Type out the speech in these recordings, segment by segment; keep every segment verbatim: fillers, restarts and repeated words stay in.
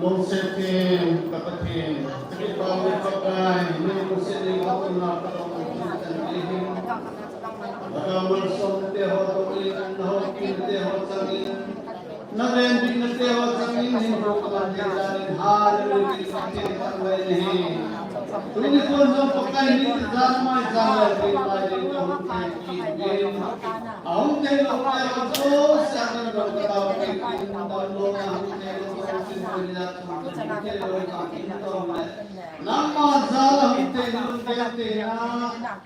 Lungset theng ka Pathen, ka kipah u Pakai, nang lungset ding a tuna ka tong u Pathen kan ti hin. Lhagao malsomna te ho tong in, na houlimna te ho chang in, na venbitna te ho chang in, hin ko ka man thei jal in, hallelujah, Pathen thangvah in ahi. Tuni khun jong Pakai min ti jal mai jal le, min mai ding ka hung thei kit in. Ahung thei lou te ho jouse a nang jong ka taopeh kit in, damlouna hung thei lou, hung thei lou, hung thei lou, hung thei lou, hung thei lou. Nangma jal a hung thei lou, hung thei na,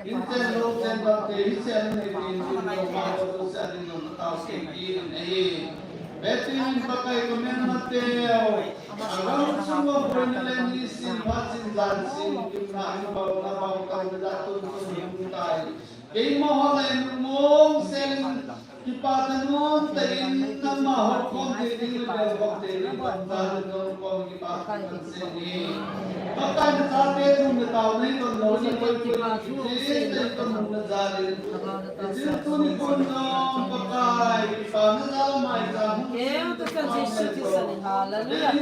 in chen lou, chen bang thei, hi chen lou, hi chen lou, ma lou, jouse a nang jong ka taopeh kit in ahi. Pathen in Pakai ka melmate, a gam sung uva boina le nisim, phat sim, jan sim, kimna, hin bau, na bau, tau, na ja, tun, tun, hung tai. Keima ho le nungmong sel in, kipah tah nom tah in, nangma houkhom thei ding le bel khom thei ding, phat sim, jan sim, tun, tun, kipah tah in sel in. Pakai na chate chung le tao nei ton lou ni, koi, koi, koi, koi, koi, koi, koi, koi, koi, koi, koi, koi, koi, koi, koi, koi, koi, kipana jal mai jal hung. Keu ta kan Jesu Christa ni, hallelujah.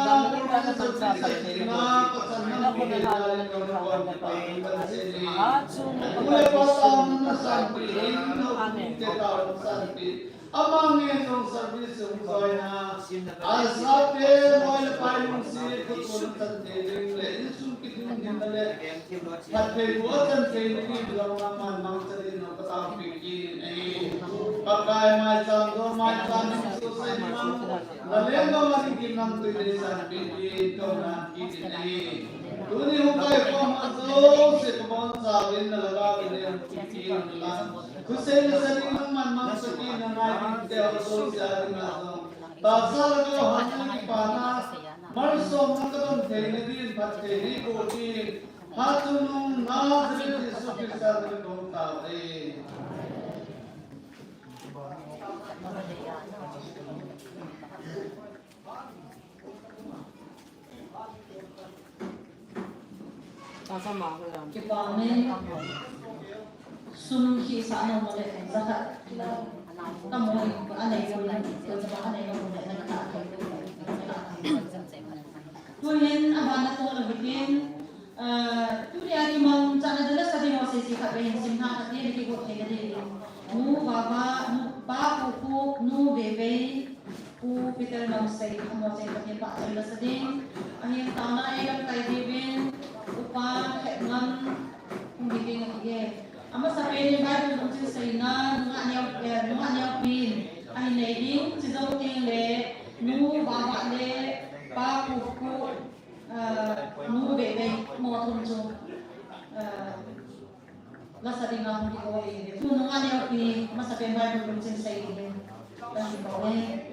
Dam ni ta kan sa sa ni. Na ko na hallelujah. Ha chu mo ko. Amen. Ama ngen jong service hung join a, asate loi le pai lungset, kutun chan thei ding le, insung kiding ding le, phattheiboh chan thei ding le, lungmon mang chan in, ka taopeh kit in ahi. Pakai maicham, do maicham, in so sai mang, na lenggam a ding kim nang tui le san pi ding, ka na kit in ahi. Tuni hung kai khom a jouse ka bonchauvin, na lhagao le, kit in lang. Thusei nasa ding nangman mang sah in, na ngai ding te ho jouse a ding a jong. Tahsa le gou hatna kipana, malsomna ka don theina din, phatthei nei boh in. Hatchungnung Nazareth Jesu Christa min in ka taove. Kipah e. Sum khi sa na mo le, za khat. Ka mo in, a nei mo le, ka za ba a nei mo le, na ka ta. Tuhin, a ba na to lo bitin, Ah, tunia kimangchahna ding lasa ding ho sese khat vei hin simna khat ding, na kigot theina ding. Nu Vava, Nu Pa Pu Khu, Nu Vevei, Pu Peter Lamsei, amaho cheng Pathen pachat lasa ding. Ahin taona eilamkai diuvin, Upa Khetngam, hung hi ding ahi e. Amasapen in Bible lungchin seina, nungah neo, eh, nungah neopin ahin nei ding, chujou teng le, Nu Vava le, Pa Pu Khu, Ah, Nu Vevei, amaho thum chu, ah, lasa dinga hung kikou e. Tun nungah neopi, amasapen Bible lungchin sei ding, ka kikou e.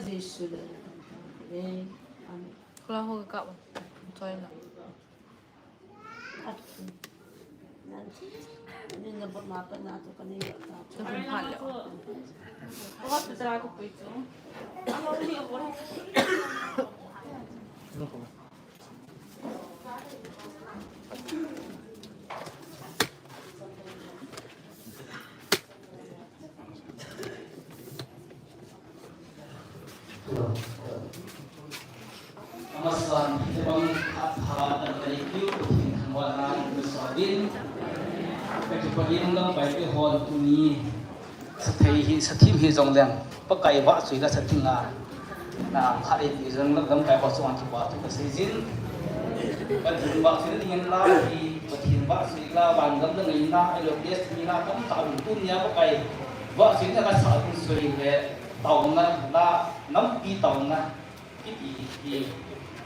Jesu le. Amen. Kula ho ka ba. Choi la. Ka hun phat le. Amasan, tebang khat pha dan kani kiu, Pathen thangvahna in masot in. Ka kipah in lamkai te hon tuni. Sathei hi, sathim hi jong leng, Pakai vahchoi la sathim a. Na, khat in ti jong leng, lamkai vahchoi ang kipa thu ka sei jin. Pathen vahchoi na dingin la hi, Pathen vahchoi la, van gam na ngaina, elo test ni na, kam ta dun tun nia Pakai. Vahchoi na ka sa dun soi le, taona la, nampi taona. Kiti hi,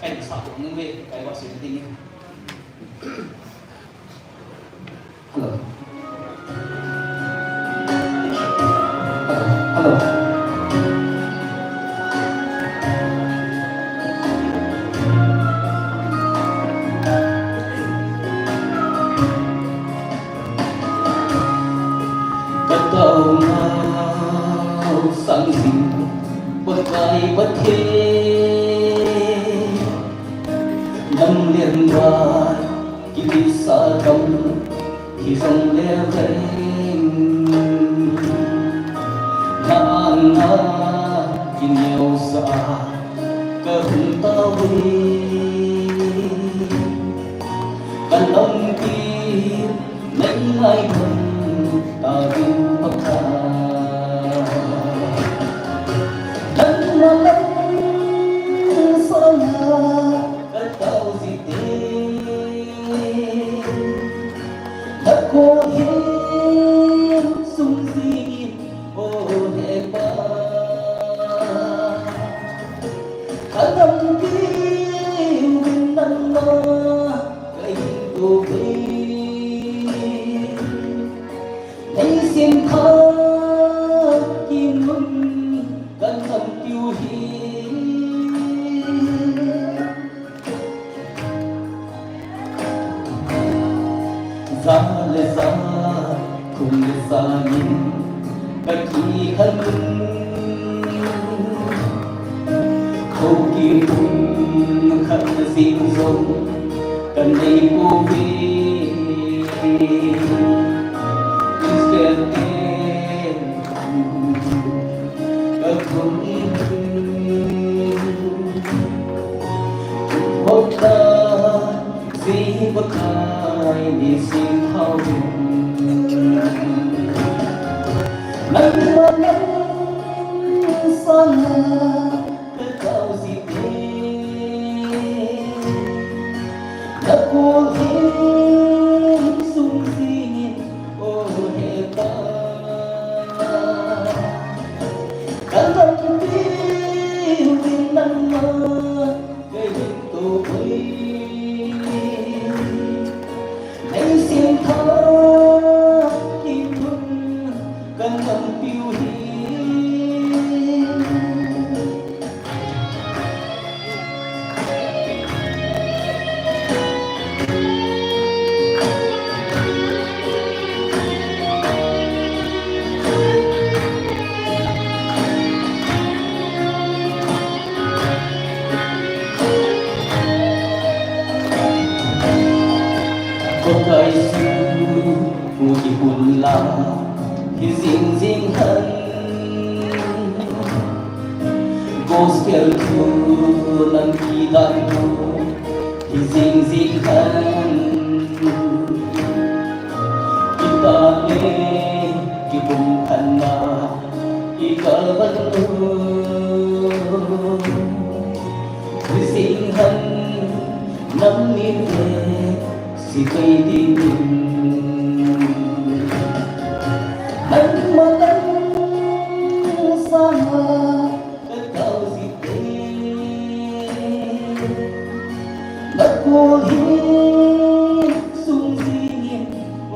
kahin sah ding uve, Pakai vahchoi ding. Hello. Hello. Ka taona sang jing Pakai Pathen, nang lenggam kiti sa kam hi jong le veng. Na anga kineosah ka hung tauve. Ka lampi nei ngaidam tauvin Pakai. Nangma lam sanga ka tao jite. Na kolhin sung jingin, o Hepa. Ka lampi uvin nangma ka hin tao uve. Nei sempha kimun ka lampi u hi. Ja le ja, khum le sangin ka kikhen. Khokit pum khat na jing jong ka nei pouve. Israel te ka khum hot ta. Sei Pakai ni sing hau. Nangma lam sanga ka tao jite. Na kolhin sung jingin, o Hepa. Ka lampi uvin nangma ka hin tao uve. Nei sempha kimun ka lampi u hi. Pakai Jesu, pu kipun la, hi jing jing hen. Gospel thu nang kidan thu, hi jing jing hen. Kita le kipumkhanna, i kalvan u. Hi jing hen, nang min ve, sei kai dingin. Nangma lam sanga ka tao jite. Na kolhin sung jingin, o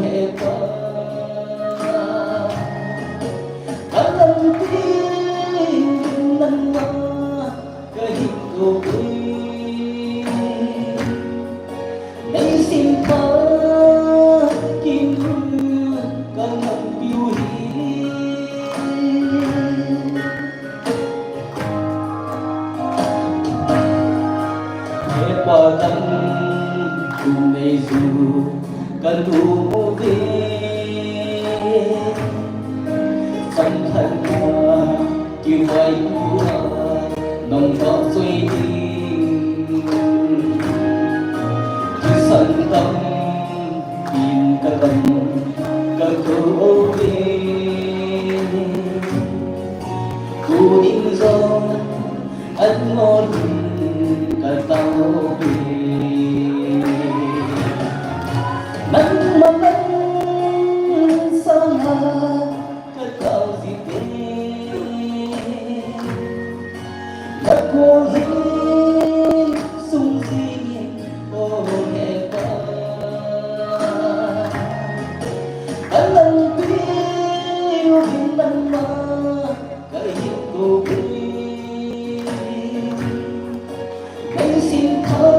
Hepa. Ka lampi uvin Tuve, samthana kivai tua, nong to sui ding. Kisan tam in ka dam ka tuve. Tuin zong an ngol ka tau ve. Nangma nang sanga ka tau zi te. Na kong hin sung zingin o he pa. Ka lampi u hin nangma ka hin ko ve. Nang sin tha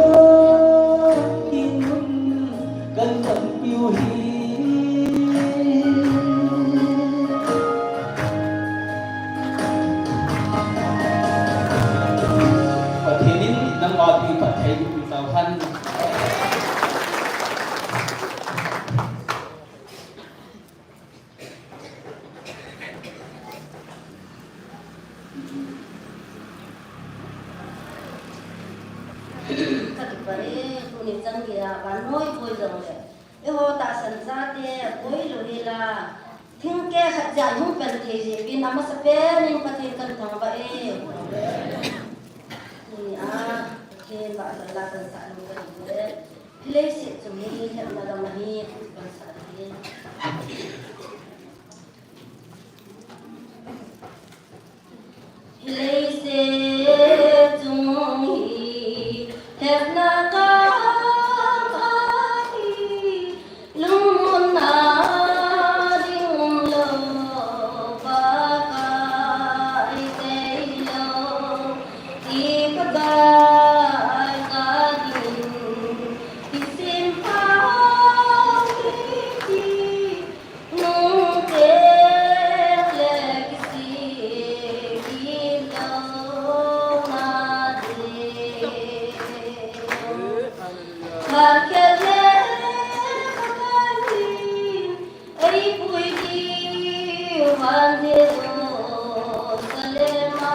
kin hun kan lampi u hi. Pathen in nangma thu phatthei boh peh tau hen. Ka kipah e, tuni chan geiya vannoi boi jong le, eiho tahsan chate boi lou hela, thingkeh khat jeh a hung pan thei jeh uvin amasapen in Pathen kan thangvah e. Tuni a Pathen vahchoi la kan sah lou ka hi e. Hi leiset chung hi lhepna gam ahi, thu kan sah ding. Hi leiset chung hi lhepna gam ahi, lungmonna ding umlou, Pakai tailou, i Pakai ka ding. Kisim pha kiti, nung teng le kisih kit lou na ding. Phat khat le Pakai hin eipui diu vang Jerusalem a.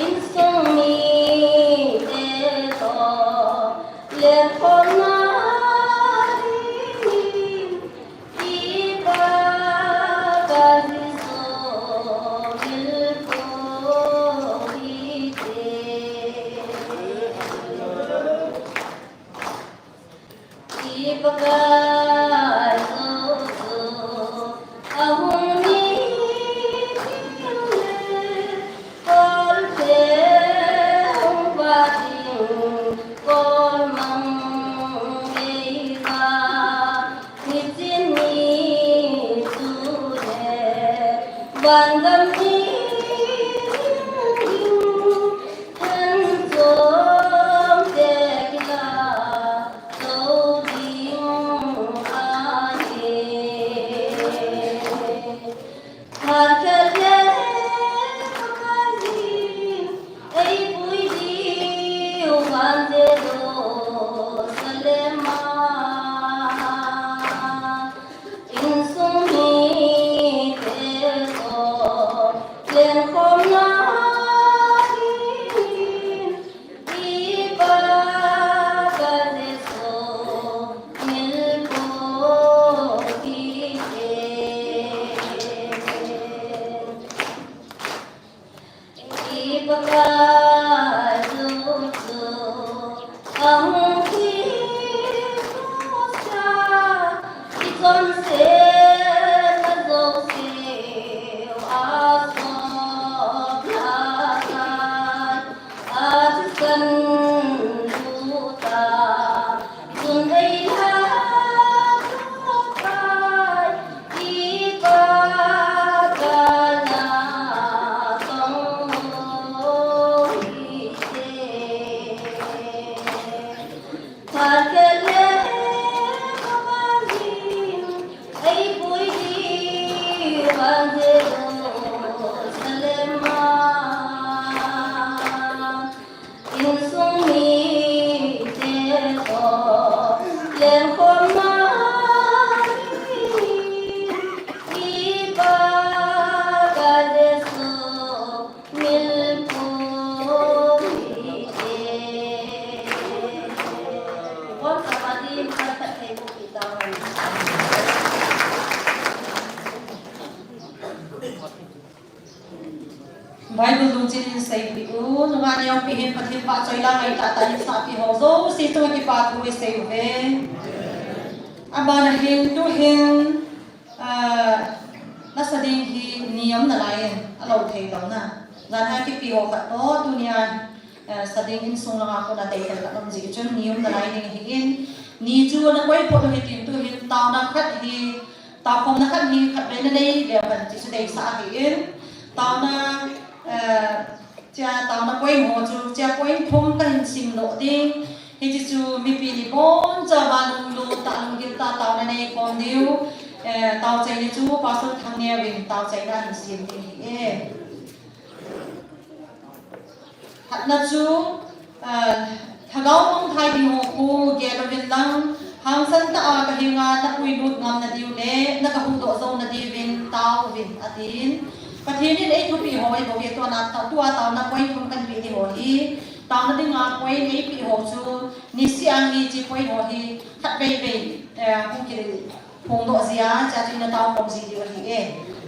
Insung mite toh lenkhomna dingin i Pakai Jesu milpo hite. I Pakai Jesu ahung ni ding le, kolte hung vah ding, kolmang geiya, niching ni chule, vangam ni ding, thanchom te kila to ding ahi. Phat khat le Pakai hin eipui diu vang Jerusalem a. Insung mite toh lenkhomna dingin i Pakai Jesu milpo hite. I Pakai Jesu ahung thipusah, i chonsetna jouse asop lhahsah, athisan lut a, chun eilhah pai, i Pakai na tong hite. Phat khat le Pakai hin ei Bible lungchin in seipeh u, nungah neopi hin Pathen pahchoi la ngai tahtah in sahpi ho jouse chunga kipa thu isei uve. Abana hin tuhin, ah, nasa ding hi ni um nalai in, alou thei louna. Janhi kipe ho khat toh, tunia, ah, sa ding insung langa kona tei thei khat um jeh chun ni um nalai ding ahin. Ni chu nakoi phot u hitin tuhin taona khat hi, taokhomna khat hi khatvei nanei leu hen ti chu deisah ahin. Taona, eh, chia taona point ho chu, chia point thum kahin simdoh ding. Hiche chu mipi ni boncha uva lunglut tah lunggil tah taona neikhom diu, eh, taochaina chu Pastor Thangneo in taochaina ahin sem ding ahi e. Khatna chu, ah, lhagao mangthai ding ho khu gel uvin lang, hangsan tah a kahenga napuilut ngam nadiu le, nagahuhdoh jou nadiuvin taovin atin. Pathen in eithupeh ho eibol e, tua, tua taona point thum kahin peh ding ho hi, taona dinga point eipeh ho chu, niseh a hiche point ho hi, khatvei vei, eh, hung ki phongdoh jia, chia chu ina taokhom ji diu ahi e.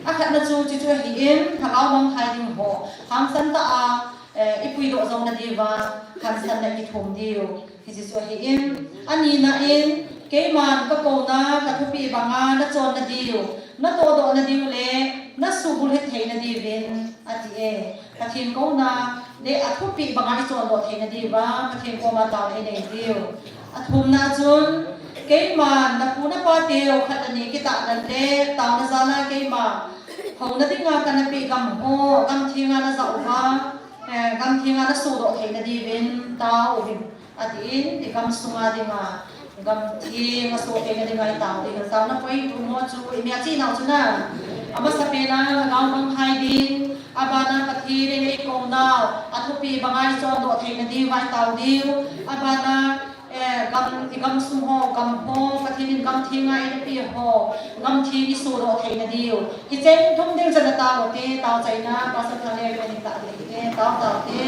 Akhatna chu, chuchu ahin, lhagao mangthai ding ho, hangsan tah a, eh, ipuidoh jou nadiuva, hangsan na kithum diu. Hiche chu ahin, anina in, keiman kakouna, kathupeh banga, nachon nadiu, natohdoh nadiu le, nasuhbulhit thei nadiuvin, ati e. Pathen kouna le athupeh banga ichondoh theina diuva, Pathen koma taona inei diu. Athumna chun, keiman napu napa teu khat le ni kitahna le taona jal a keima houna dinga kana peh gam ho, gamthenga najah uva, eh, gamthenga nasuhdoh theina diuvin taovin. Atin, igam sunga dinga, igam theng asoh theina dinga itao ding. Taona point thum ho chu, imia chih nau chu na. Amasapen a, lhagao mangthai ding, abana Pathen in eikounau, athupeh banga ichondoh theina diuva itao diu, abana, eh, gam, igam sung ho, gam ho, Pathen in gamthenga eina peh ho, gamtheng isuhdoh theina diu. Hicheng thum ding chan a tao te, taochaina, Pastor Thangneo in ahin tah ding te, tao tao te.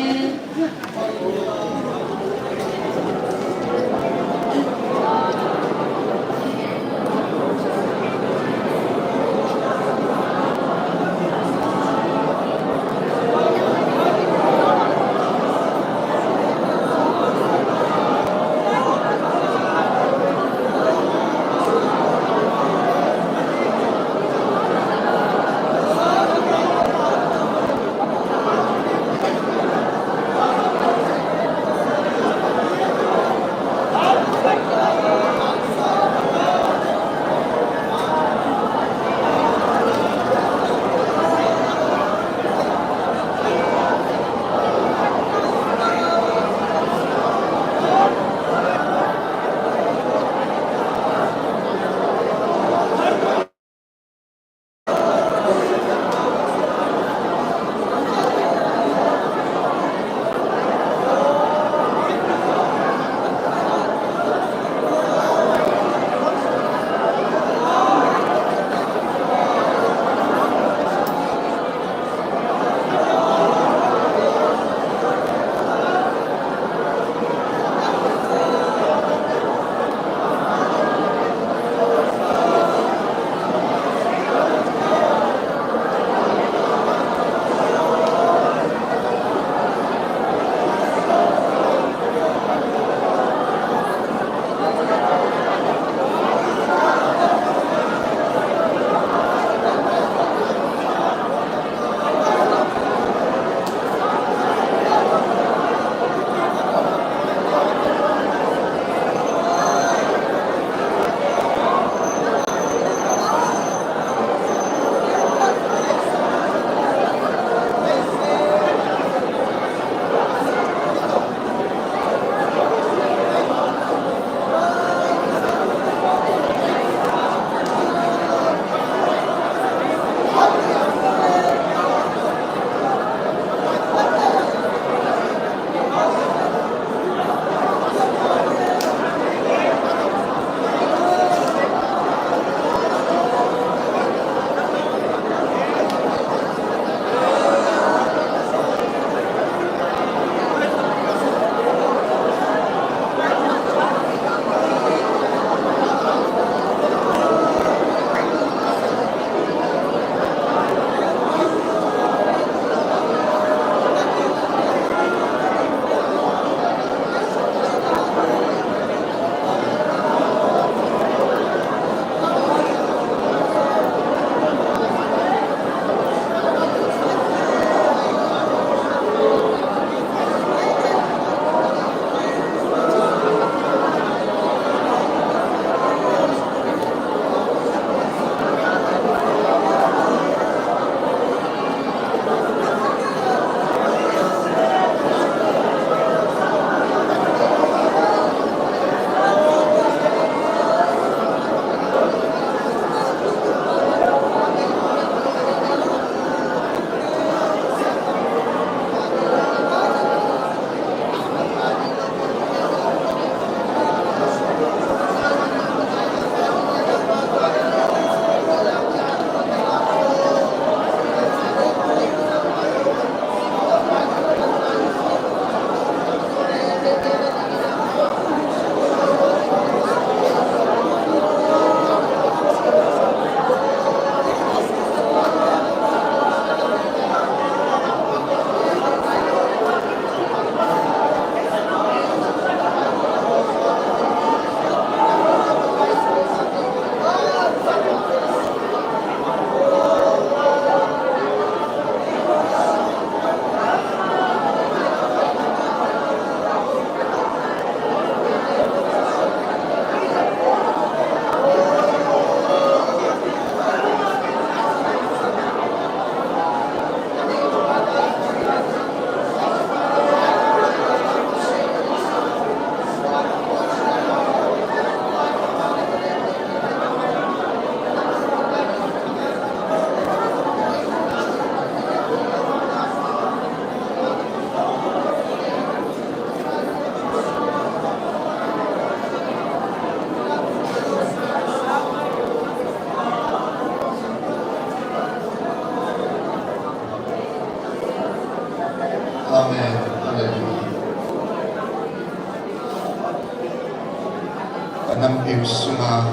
Piu sunga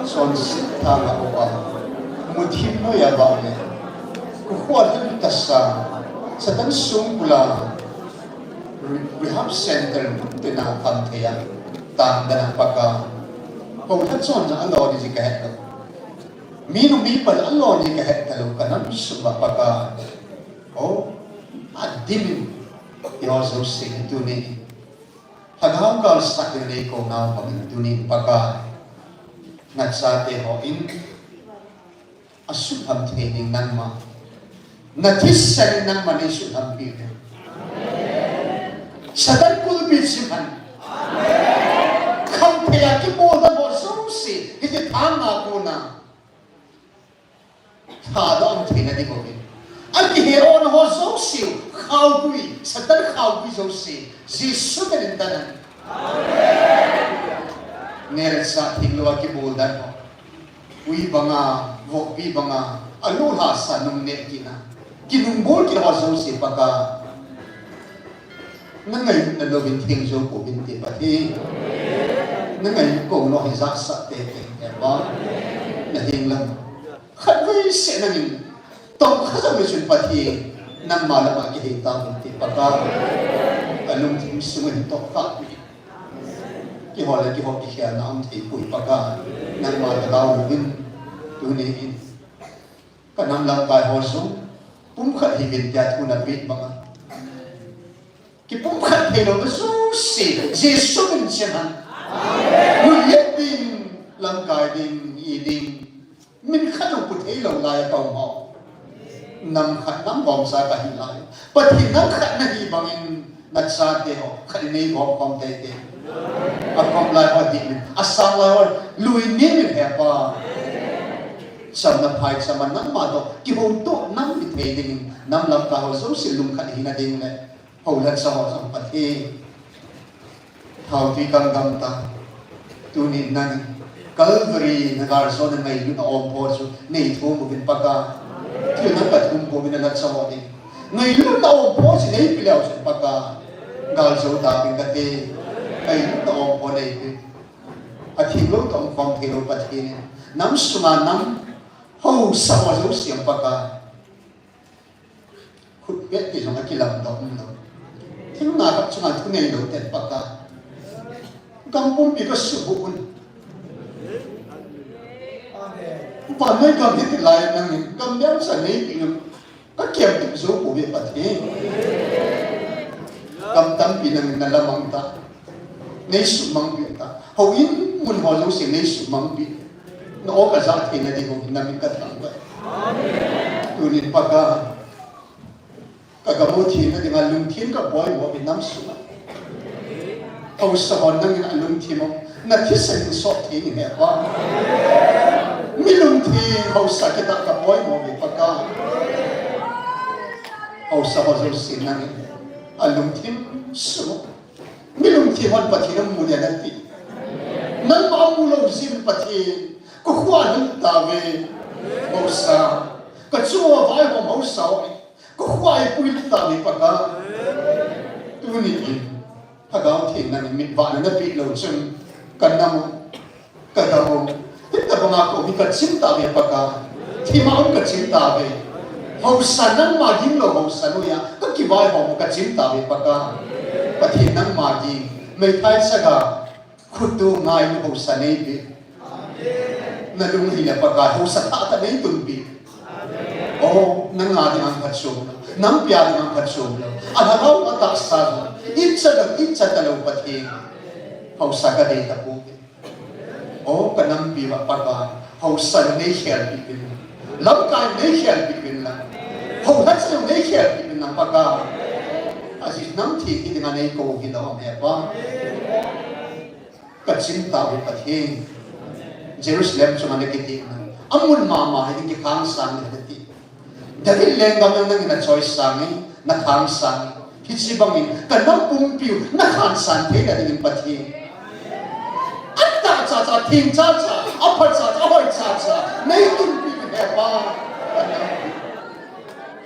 chonset thanga upa muthim noiya vale, kukhua him tasa, Satan sung kula, re-, rehab center tena pang theiya, tang dana Pakai. Hou tha chon na alo ni ji kahet lo. Minu mipa alo ni kahet lo, kanam sung ma Pakai. O, adimin, yo so se tuni. Lhagao galsat ding nei kou nau bangin tunin Pakai, nachate hon asutham thei ding nangma, nathisan nangma nei suthampi ding. Satan kulpi chim hen. Khamthei a kibol dan ho jouse, hiti thang a kona thadoh theina ding uvin. Akihe-on ho jouse, khaogui, Satan khaogui jouse, Jesu min in tan hen. Nelsa thinglou a kibol dan ho. Ui banga, vokpi banga, alu lhasa nung ne kina. Kinungbol kit ho jouse Pakai. Na ngailutna louvin theng jou pouvin te Pathen. Na ngailut kou nau hi jahsah teitei hen Pakai. Na heng lam. Khatvei seh nangin. Tong kha jong le chun Pathen. Nangma lama kihei tauvin te Pakai. Alungthim sunga hin tong kha. Kihol le kihol kikhelna um thei poi Pakai. Nangma lhagao louvin. Tuni in. Kanam lamkai ho jong. Pumkhat hih uvin tia thu napeh banga. Kipumkhat theilou va jouse, Jesu min chim hen. Amen. Mun let ding, lamkai ding, i ding. Min khat jong pu theilou lai a kaum ho. Nam khat nam gomcha kahi lai. Pathen nam khat nahi bangin nachate ho, khat in nei gom khom teitei. Akom lai ho dih min, asang lai ho lui ni min he Pa. Chamna phaichama nangma toh, kihoutoh nangma thei dingin, nam lamkai ho jouse lungkhat hina ding le. Hou lhacha ho jong Pathen. Thaotui kangam ta. Tuni nangin Calvary na galjona ngailutna ompho chu nei thum uvin Pakai. Thil nang kathum pouvin alhacha ho ding. Ngailutna ompho chu nei pe leu chun Pakai. Galjou tauvin kate. Ngailutna ompho nei pe. Athinglou toh umkhom theilou Pathen in. Nam sunga nam haosa ho jouse Pakai. Khut pet ti jong akilamdoh umlou. Thil nga khat chunga thu neilou ten Pakai. Gam pumpi kasubuh un. Vannoi gam hiti lai nangin gam neocha neipeh un. Kakiam tup jou pouve Pathen. Gam tampi nangin nalamang ta. Nei sumangpeh ta. Houin mun ho jouse nei sumangpeh. Na o kajah theina ding ho namin kathangvah e. Tunin Pakai. Kagam u thina dinga lungthim kapoimo uve nam sunga. Haosa hon nangin alungthim u. Nathisan in sop thei in he Pa. Mi lungthim haosa kita kapoimo uve Pakai. Haosa ho jouse nangin alungthim sop. Mi lungthim hon Pathen amu dia nati. Nangma amu lou jin Pathen. Kakhua lhung tauve. Haosa. Kachunga vaihom haosa ho. Kakhua eipui lhung tauve Pakai. Tuni in. Lhagao Theng nangin mitvahna napeh lou chun. Kanam u. Kagam u. Hitabanga kou hi kachim tauve Pakai. Thima um kachim tauve. Haosa nangma ging lou haosa noiya kakivaihom u kachim tauve Pakai. Pathen nangma ging. Meithai chaga. Khut tu ngai nu haosa neipeh. Nalung hile Pakai haosa thahtah neitunpeh. O, nanga dinga phatchom lou. Nampi a dinga phatchom lou. Alhagao atahsa jong. Icha lou, icha talou Pathen. Haosa kadei tapouve. O, kanampi uva Pakai, haosa neikhelpeh uvin. Lamkai neikhelpeh uvin lang. Hou lhacha neikhelpeh uvin lang Pakai. Ajeh nam thi kiti dinga neikou hilou ham he Pa. Kachim tauve Pathen. Jerusalem chunga nakiti na. Amun mama hi kikhang sang nati. David lenggam nangin nachoisang e, nakhang sang e. Hiche bangin, kanam pumpiu, nakhan san theina dingin Pathen. Atah chacha, theng chacha, apha chacha, ahoi chacha, neitunpeh he Pa.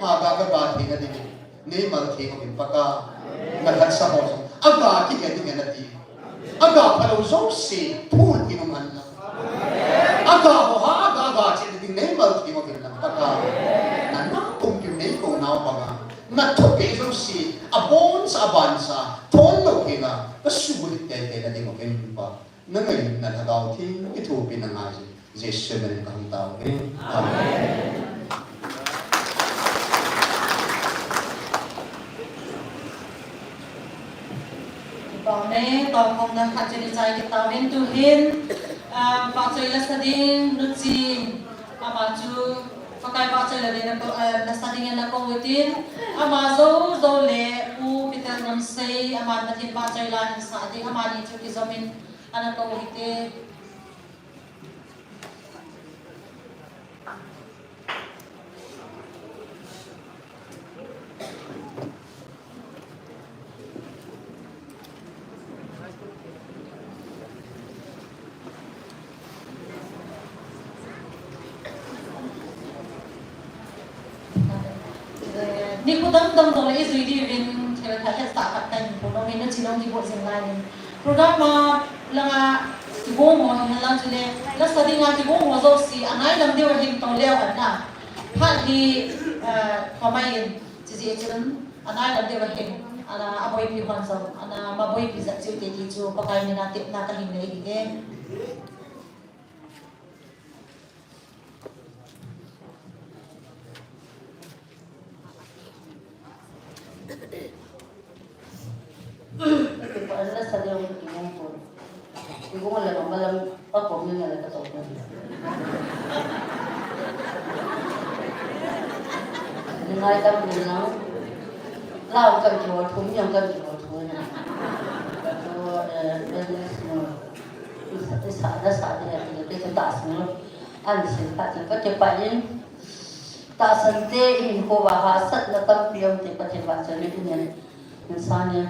Haga kaga theina dingin, neimal theng uvin Pakai. Nalhacha ho, aga kihe dingin nati. Aga phalou jouse phul in um hen lang. Aga ho ha, aga, aga cheh ding nei mal thei mo hen lang. Pakai, nana kumpiu nei kou nau banga, na thupeh jouse aboncha, abancha thon lou henga kasulit teitei na ding mo hen Pa. Na ngailutna Lhagao Theng kithopi na ngai jin, Jesu min in kahung tao uve. Amen. Kipah e, tao khom na khat chun ichai kit tauvin tuhin, ah, vahchoi lasa ding, Nuchi, ama chu, Pakai vahchoi la ding na ko, ah, lasa ding in na kou utin, ama jou jou le, U Peter Namsei, ama Pathen vahchoi la hin sa ding, amani chu kijom in, ana kou u hite. Nikho dang dang jong le ijui diuvin, thil khat hetsah khat kahin phon nom in, Nuchi nong kibol jing lai in. Program a langa kigong ho hi henlang chule, lasa dinga kigong ho jouse, anailam diu ahin tou leu hen na. Phat hi, eh, khomai in, chujeh chun, anailam diu ahin, ana, aboipi hon jong, ana, maboipi jep cheh ute ti chu, Pakai mina tepna kahin nei ahi e. Ati pa la sa dia mo kigong ko. Kigong la ma lam pa ko mi la ka to ko. Ni ngai tam ko na. Lao kan ko thum yang kan ko thum na. Ko, eh, business mo. Isa, isa, da sa dia ti ke ta sing lo. An sin pa ti ka ke pa in. Tahsan te ihinkho uva hahsatna tampi um te Pathen vahchoi le inen. Min sa nia.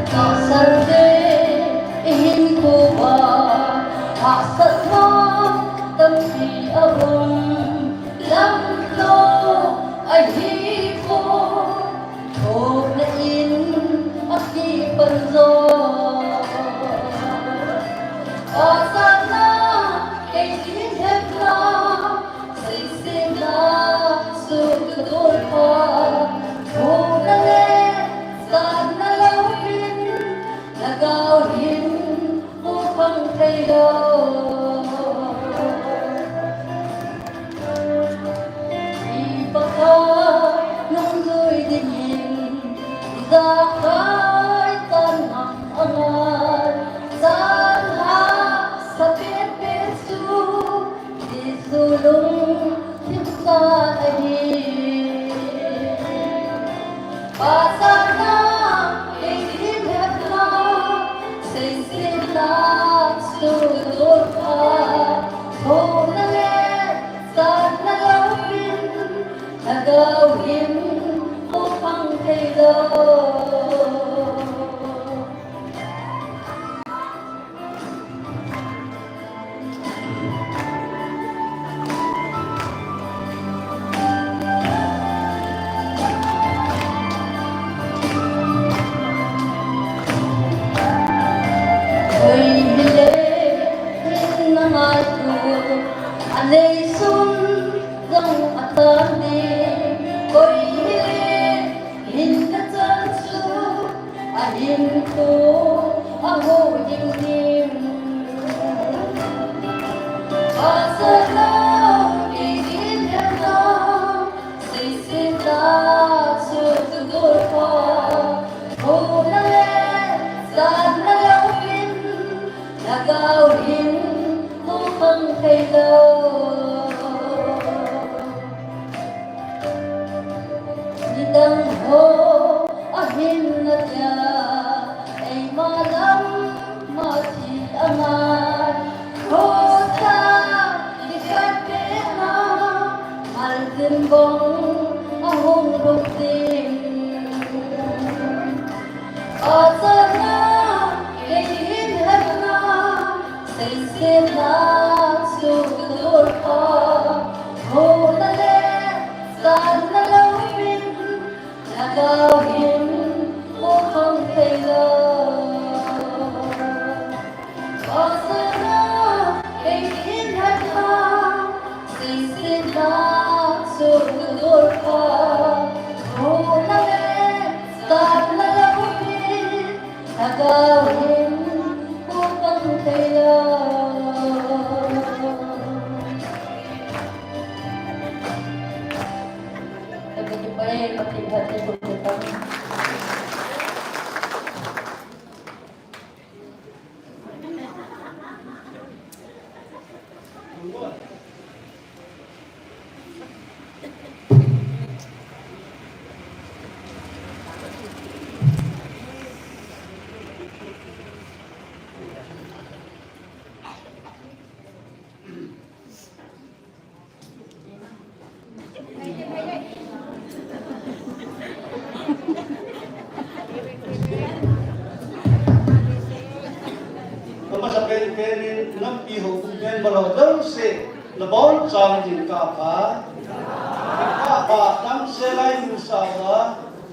Tahsan te ihinkho uva hahsatna tampi aum. Lamlo ahi poi, thohna in akipan jo. Pasal na kei din hepna, seisetna sukadol pha, thohna le satna louvin, Lhagao hin mukhang thei lou. I Pakai nungjui dingin, ijakai chan ham angai, chan hahsa penpen chu, Jesu lungthim chan ahi. Pasal na, kei din hepna, seisetna sukadol pha, thohna le satna louvin, Lhagao hin mukhang thei lou. Koi hile hin na ngaito, anei sun jong atan ding. Koi hile hin na chan chu, ahinkho amu ding ding. Pasal na, kei din hepna, seisetna sukadol pha, thohna le satna louvin, Lhagao hin mukhang thei lou. Nidang ho ahin na dia, eima lam ma Amasa penpen in nampi houbung member ho jouse nabonchauvin kapha. Kapha tamsel a imusah uva,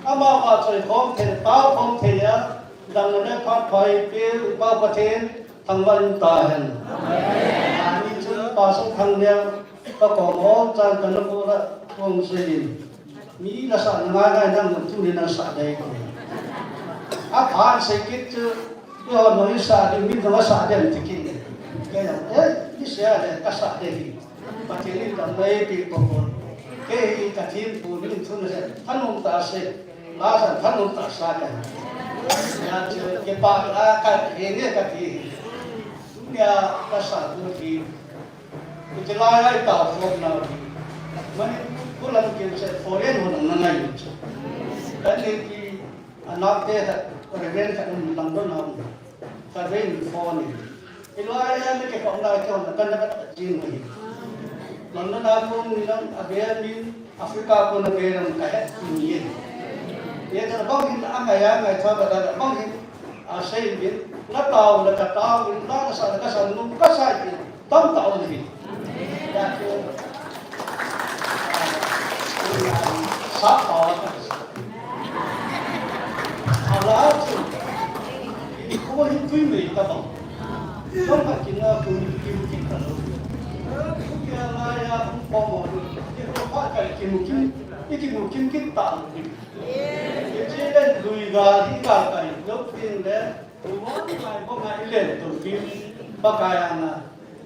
amavang choi khom thei, tao khom thei a, dang le phat pha eipeu Pa Pathen thangvah in tahen. Ani chun Pastor Thangneo, kakom hol chan kana bol a, kong sei in. Mi nasah na ngai ngai, nang tuni nasah dei ko. Aphan sei kit chu, eiho nung isah ding, mi nung asah ding ti kit. Kei jong, eh, mi sei le kasah dei hi. Pathen in damna eipe popo. Kei hi ka thempu, mi thun sei, thanom tah sei. Lasa thanom tah sa ka. Hijeh chun kipah a ka hi nge kati. Tunia kasah ding hi. Hiche lai a itaokhomna u hi Manipur lam kin se foreign ho nang na ngai u chu. Kan ni ki anau te khat, Reverend khat um London a um. Ka vei mi phone in. Hilai a na kikhomna kihomna kan na kata jing u hi. London a kon ni lang a ve min Africa kon a ve lang ka het ni ye. Ye ta bang hin a ngai a ngai tha ba da bang hin a sei min na tao na ka tao min na ka sa na ka sa nu ka sa hin. Tamtah um ahi. Sap tao a ka sa. Ala chu. Ko hi tui mei ta bang. Song ka kin a ko ni ki ki ta lo. Ko ki ala ya ko mo. Ki ko pa ka ki mu ki. Ki mu ki ki ta lo. Ki chi den lui ga hi ka ka. Lo tin de. Ko mo ngai ko ngai le to ki. Pa ka ya na.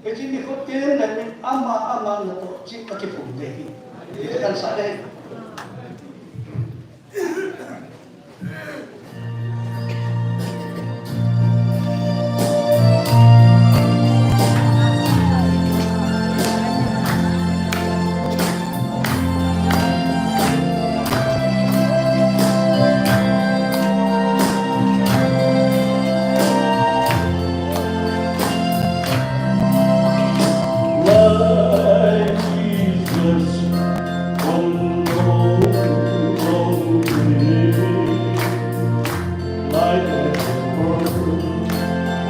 Hiche nikho teng le min ama ama natoh cheh kakiphong ding ahi. Hiche kansah ding ahi. Life is just one long long day. Like a bird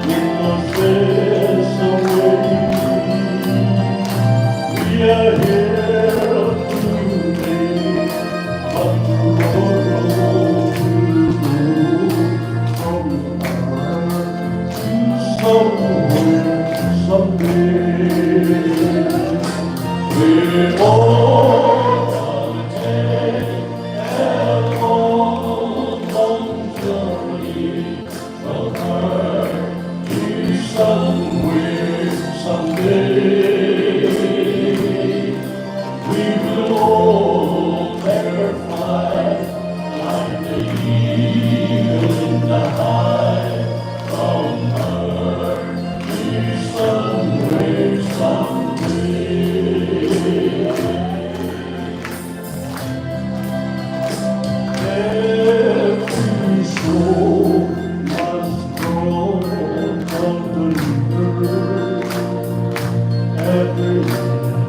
in the space away. We are here today, but tomorrow will go from us to somewhere, someday. We all take a long, long journey. Somewhere, someday, we will all terrify like the eagle in the high. Somewhere, someday. Every soul must go from the river. Every man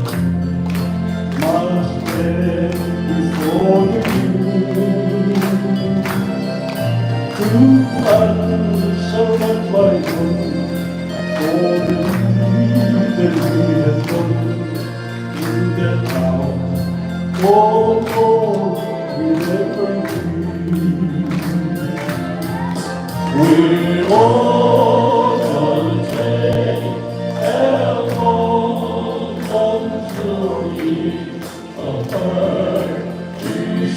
must stand before the king. To answer that question for the deed that we have done. In that hour, oh Lord, remember me. We all shall take a long, long journey apart,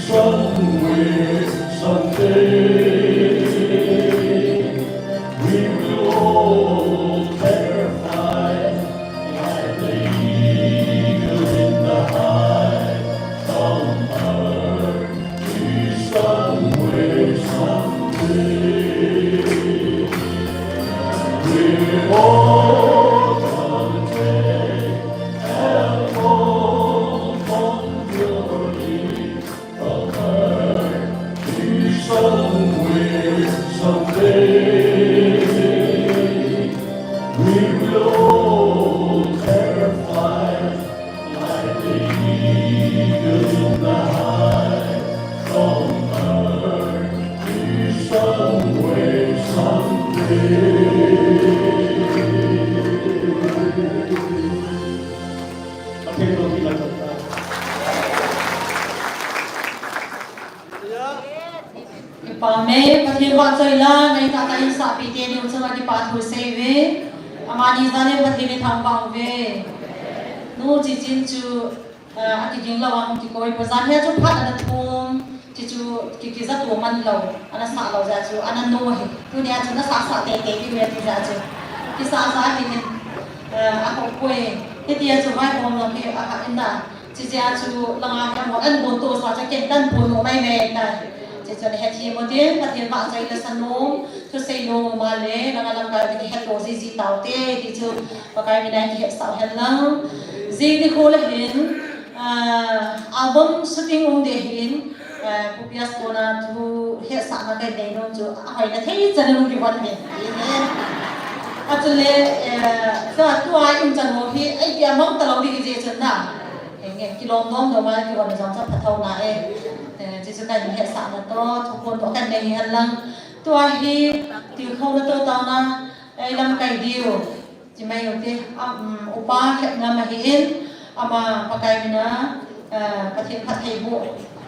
somewhere, someday. We will all terrify like the eagle in the high. Kipa me, Pathen vahchoi la, nei tah tah in sahpi teni um chunga kipa thu sei uve. Amani jal in Pathen ithangvah uve. Nu Chichin chu, eh, akiging lou a hung kikoi pa jan hia chu phat ana thum. Chi chu ki, kija tu man lou, ana sah lou jeh chu, ana nu hi. Tunia chu nasah sah teitei ding ve ti jeh chu. Kisah sah hi hin, eh, aho poi. Hitia chu vaihom lou hi, aha, in na. Chi jeh chu langa hi amon an bon to sa chu ken tan bon mo mai mai ta. Chi chu le hethem mo tin, Pathen vahchoi la sa nom, thusei nom mo ma le, langa lamkai te kihet to jiji tau te, ti chu Pakai mina kihetsah hen lang. Jing ni kho le hin, ah, album shooting um de hin, ah, Pu Pias kona thu hetsahna kanei nom chu, ahoina thei chan in kivon hin. Ahin. Achule, eh, sa tua in chan ho hi, ei, kia mang ta lou ding ji chun na. Henge, kilom nom nom a kivon jong cha phatho na e. Eh, chi chu kahin hetsahna to, thuphon to kanei hi hen lang. Tua hi, tilkhouna to taona, ei lamkai diu. Chi mai u te, a, um, upa Khetngam ahin, ama Pakai mina, eh, Pathen phattheiboh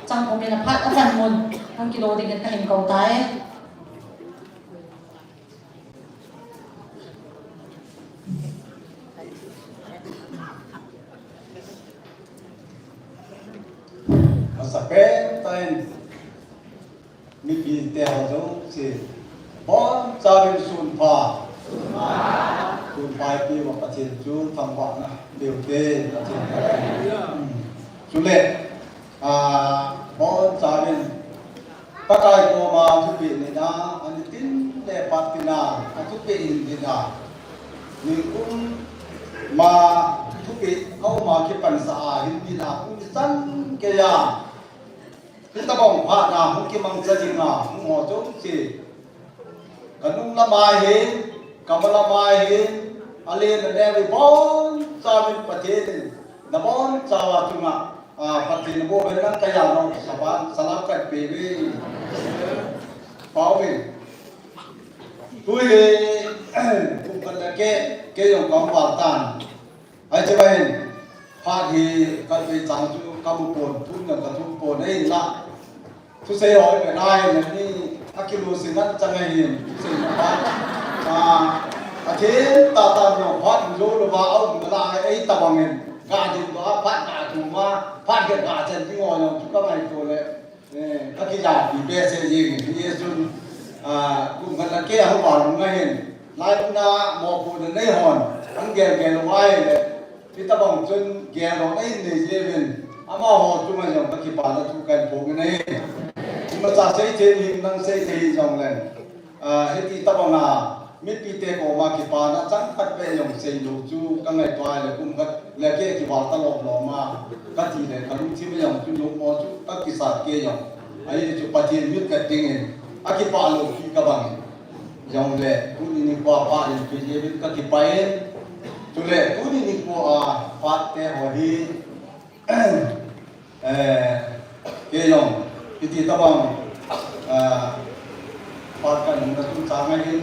chang um in aphat apan mun, hung kilo dingin kahin kou tai. Masa pen tain. Mipi te ho jong si. Boncha vin sun pha. Sun pha ipi uva Pathen chu thangvahna peh u te, Pathen. Hmm. Chule, ah, boncha vin Pakai koma thupeh nina, ani tin le pat tina, athupeh in tina. Nikum ma thupeh, auma kipansah a hin tina, kum san keiya. Hitabang phat na hung kimangcha dinga, hung ho jouse. Ka nung lam a hin, ka ma lam a hin, alen aneo hi boncha vin Pathen in, nabonchauva chunga, a, Pathen aboh hen lang kaya no, saban, salam kape uve. Pau vin. Tui, kum khat le keh, kei jong kaval tan. Ahi, che ba hin, phat hi kalvei chang chu kamu pon, thum jong kathum pon ahinla. Thusei ho ipi nai le ni, akilu sinat chang ahin, thusei na phat. Ah, athem tah tah jong phat jou louva aum nalai, ahi tabang in. Ga ding louva, phat ga thum a, phat ga ga chan ding ho jong chu kangaito le. Eh, kakijapi behseh jeng in, hiche chun, ah, kum khat le keh a hung val lung ahin, lai mun a mopohna nei hon, an gel gel u ahile, hitabang chun gel lou nei nei jeh uvin, amaho chunga jong kakipana thu kahin phong in ahi. Imacha seithei hih, nang seithei hih jongle, ah, hiti tabang a, mipite koma kipana chang khat beh jong seilou chu kangaito ahile, kum khat le keh kival ta lom lom a, kati le kalungthim a jong chu lungmo chu kakisat kei jong. Ahi chu Pathen mit ka ding in, akipah lou pi kabang in. Jongle, tuni nikho a phat in pi jeh in kakipah in. Chule, tuni nikho a phat te ho hi, Eh, kei jong, hiti tabang, eh, phat kanei na chungchang a hin,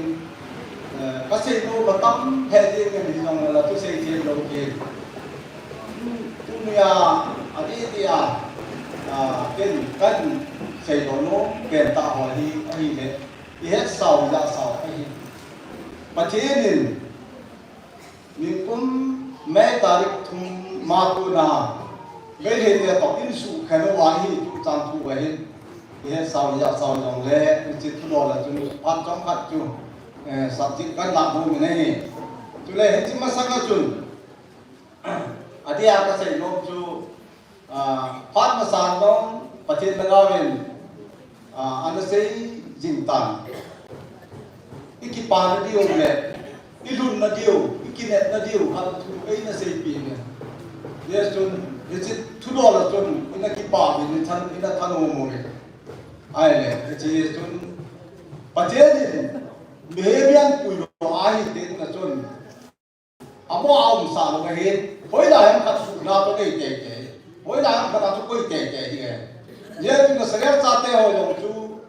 eh, kasei nom katam lheh jeng in hijongle la thusei them lou kei. Tunia, adeh deh a, ah, ken, kasei nom nom pen tah ho hi, ahile, ihetsau, ijahsau ahi. Pathen in, Nikum May tarik thum ma kona, Meitei te toh insukhen uva hi tuchan thu ahin, ihetsau, ijahsau jongle, hiche thudol a chun phat chomkhat chu, eh, subject kahin lah nom in ahi. Chule hiche masang a chun, adeh a kasei nom chu, Ah, phat masan jong, Pathen lhagao in, ah, ana sei jing tan. I kipana diu le, i lhunna diu, i kinepna diu, khat thu eina seipeh in. Hichun, hiche thudol a chun, ina kipah uvin, i than, ina thanom uvin. Ahile, hiche chun, Pathen in, mihem in pui lou ahi teng chun, Amo a umsah lou ahin, hoilai ham khat suhna toh nei teitei, hoilai ham khat a toh koi teitei ding ahi. Hijeh chun Israel chate ho jong chu,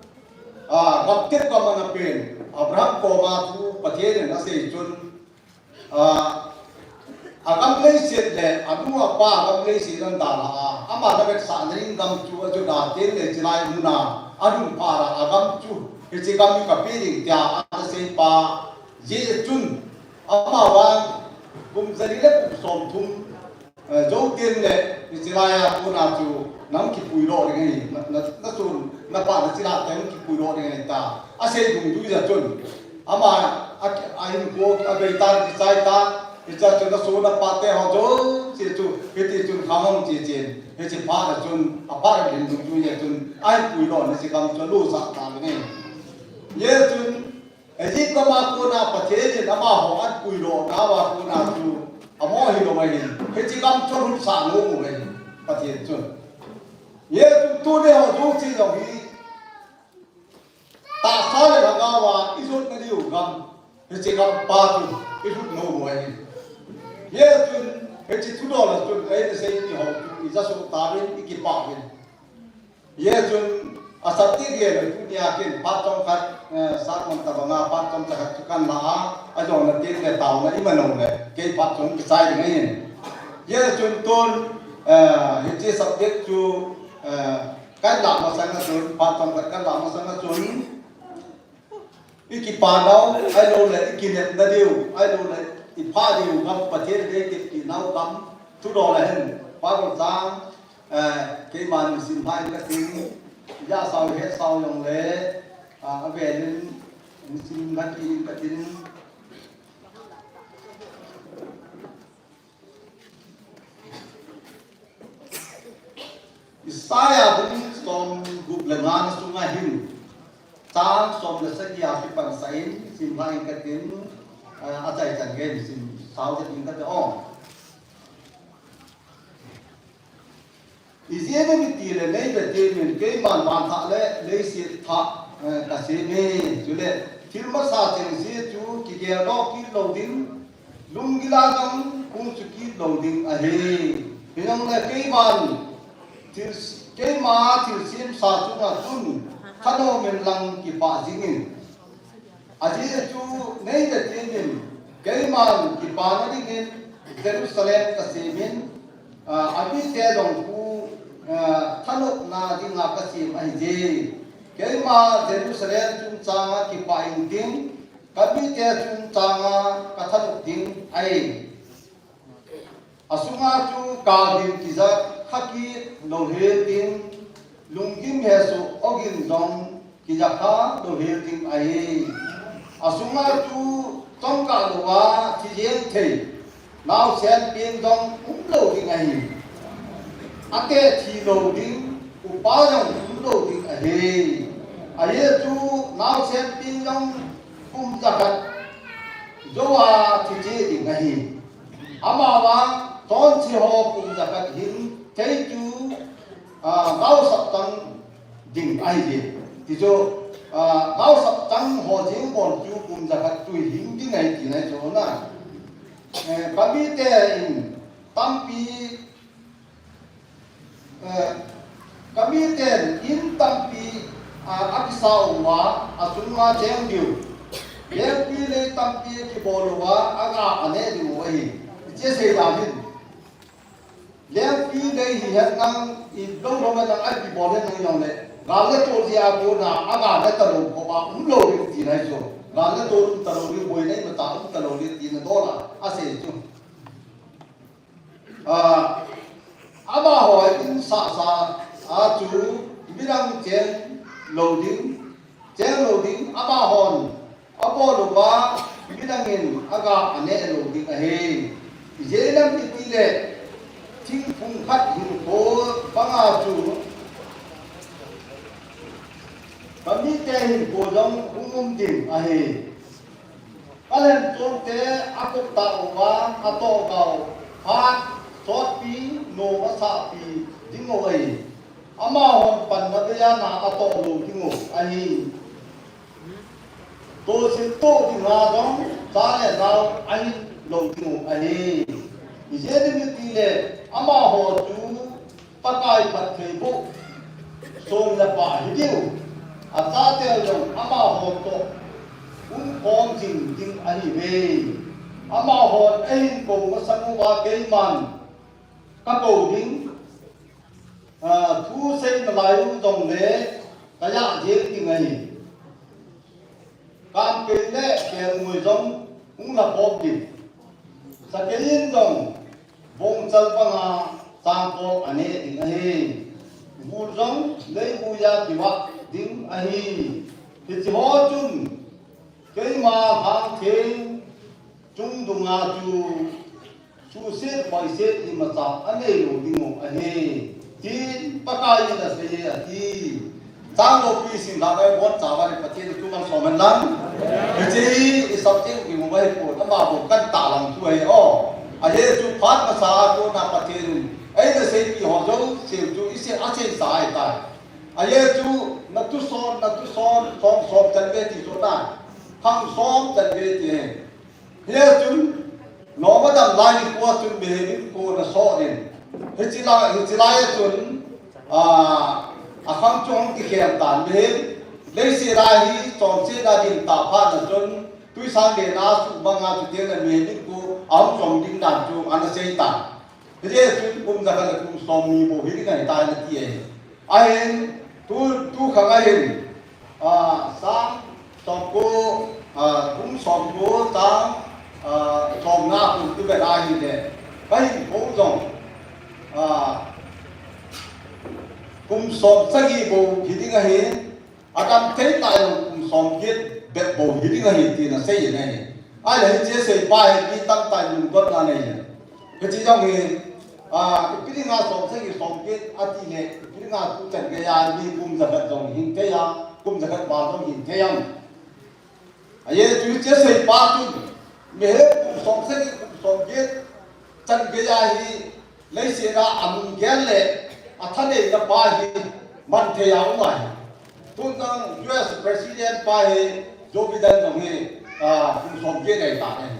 ah, gam tep gam ana pen, Abraham koma thu Pathen in asei chun, ah, Agam leiset le anu apa agam leiset ahin dalha a, ama ana vetsahna ding gam chu ajo da teng le, chilai muna alhun phat a, agam chu hiche gam hi kape ding tia ana seipa, ajeh chun ama vang kum jali le kum somthum, eh, jou teng le, hiche laiya kona chu nahung kipui doh ding ahi, na, na, nasoh napa nachilhah teng hung kipui doh ding ahi tia asei dungjui jeh chun, ama a, ahinkho abei tan, kichai tan, hichea chu nasoh napa te ho jouse chu hiti chun khang hung che chen, hiche phat a chun, aphat a lhin dungjui jeh chun ahin pui doh in hiche gam chu alutsah tan ahi. Hijeh chun Egypt gam a kona Pathen in amaho ahin pui doh nauva kona chu amo hilou ahin, hiche gam chu alhutsah nom u ahi Pathen chun. Hijeh chun tuni ho jouse jong hi tahsa le lhagao a ijotna diu gam, hiche gam pa chu ilhut nom u ahi. Hijeh chun hiche thudol a chun eina seipi ho chu ija soh tauvin, ikipah uvin. Hijeh chun a subject gel le tunia ken phat chomkhat, eh, sermon tabanga phat chomkhat chu kahin la a, ajona teng le taona iman uleh kei phat chom kichai ding ahin. Hijeh chun tun, eh, hiche subject chu, eh, kahin lah masang a chun, phat chomkhat kahin lah masang a chun, ikipa nau, ahilouleh ikinepna diu, ahilouleh iphah diu gam, Pathen in eitepeh nau gam, thudol ahin, Bible chang, eh, keiman sim lhah inge katin, ijat sao, het sao jongle, ah, avel in, sim lhah inge katin. Isaiah bung somgup le nga na sunga hin, chang som le sagi a kipansah in, sim lhah inge katin, eh, achaichan gei sim sao jeng inge kati o. Ijeh inem itile nei Pathen in keiman van thah le leiset thah, eh, kasem e, chule thil masa chengse chu kigeldoh kit lou ding, lunggil a jong hung chu kit lou ding ahi. Hijongle keiman thil, keima thilsemsa chunga chun thanom in lang kipah jing in. Ajeh chu nei Pathen in keiman kipana dingin Jerusalem kasem in, ah, amite jong khu, ah, thanopna dinga kasem ahije. Keima Jerusalem chungchanga kipah ing ting, kamite chungchanga kathanop ding ahi. Asunga chu kal ding kija kha kit lou hel ding, lunggim hesoh ogin jong kija kha lou hel ding ahi. Asunga chu chomkah louva thi jeng thei, naosen peng jong um lou ding ahi. Ateh thi lou ding upa jong um lou ding ahi. Ajeh chu naosen peng jong kum jakhat jouva thi cheh ding ahi. Amavang chonse ho kum jakhat hin thei chu, ah, gaosap chang ding ahije. Tichu, ah, gaosap chang ho jeng bol chu kum jakhat chu hing ding ahi tina ahi chu na. Eh, kamite in tampi, eh, kamiten in tampi, ah, akisah uva, achunga cheng diu. Lengpi lei tampi kibol uva, aga aneh diu ahi. Hiche sei dan hin. Lengpi lei hihen lang, ilou lou hen lang, ipi bol hen lang jongle, gal le tol jeh a kona, aga ne talou koma, um lou ding tina ahi chu. Gal le tol um talou ding, boina imacha um talou ding tina dol a asei chu. Ah, amaho in sahsah a chu midang cheng lou ding, cheng lou ding, amahon abol uva midang in aga aneh lou ding ahi. Ijeh inem itile thingphung khat hinkho banga chu kamite hinkho jong hung um ding ahi. Kalhenchomte akop tah uva, atoh gao phat sotpi, nom asahpi dingu ahi. Amahon panna beiya na atoh lou dingu ahi. Tohsil toh dinga jong cha le nao ahin lou dingu ahi. Ijeh inem itile amaho chu Pakai phattheiboh som le pha hidiu, achaten jong amaho toh umkhom jing ding ahiuve. Amahon eihin kou masang uva keiman kakou ding, ah, thu seina lai u jongle kajah jeng ding ahi. Kamkei le kelngoi jong hung lakhop ding. Sakei in jong bongchal banga sangkol ane ding ahi. Gul jong leiguia kivah ding ahi. Hiche ho chun keima hangtheng chung dunga chu suhset hoiset imacha aneilou dingu ahi, tin Pakai in asei e ati. Chang loupi sim lhah a ibonchauva le Pathen thu malsom hen lang. Hiche hi isubject kimu ahipon, ama bou kantah lang thu ahi o. Ajeh chu phat masa a kona Pathen in eina seipi ho jouse chu isei, aseisa ahitai. Ajeh chu nathu som, nathu som, som, som chanve ti chu na. Khang som chanve ti ahi. Hijeh chun, nom adam lai nikho a chun mihem in kona soh in. Hiche lai, hiche lai a chun, ah, akhang chu ahung kikhel tan mihem. Leiset a hi chonsetna ding tah phat na chun, twisang lena suhbanga chuteng le mihem in ko ahung chom ding dan chu ana sei tan. Hijeh chun kum jakhat le kum somni bou hiding ahitai nati ahi. Ahin tu, tu khang ahin, ah, sang somko, ah, kum somko sang, ah, somnga kum tu bel ahile, kahin kou jong, ah, kum somsagi bou hiding ahi. Adam thei tah jong kum somget bep bou hiding ahi tin asei in ahi. Ahile hiche seipa hi mi tamtah in lungdonna anei in. Hiche jong hi, ah, ipi dinga somsagi somget ati le, ipi dinga tuchan geiya mi kum jakhat jong hin thei a, kum jakhat val jong hin thei am. Ajeh chu hiche seipa chun, mihem kum somsagi kum somget chan geiya hi, leiset a alunggel le athaneina pa hi manthei a um ahi. Tun jong U S President pa hi Joe Biden jong hi, ah, kum somget ahitan ahi.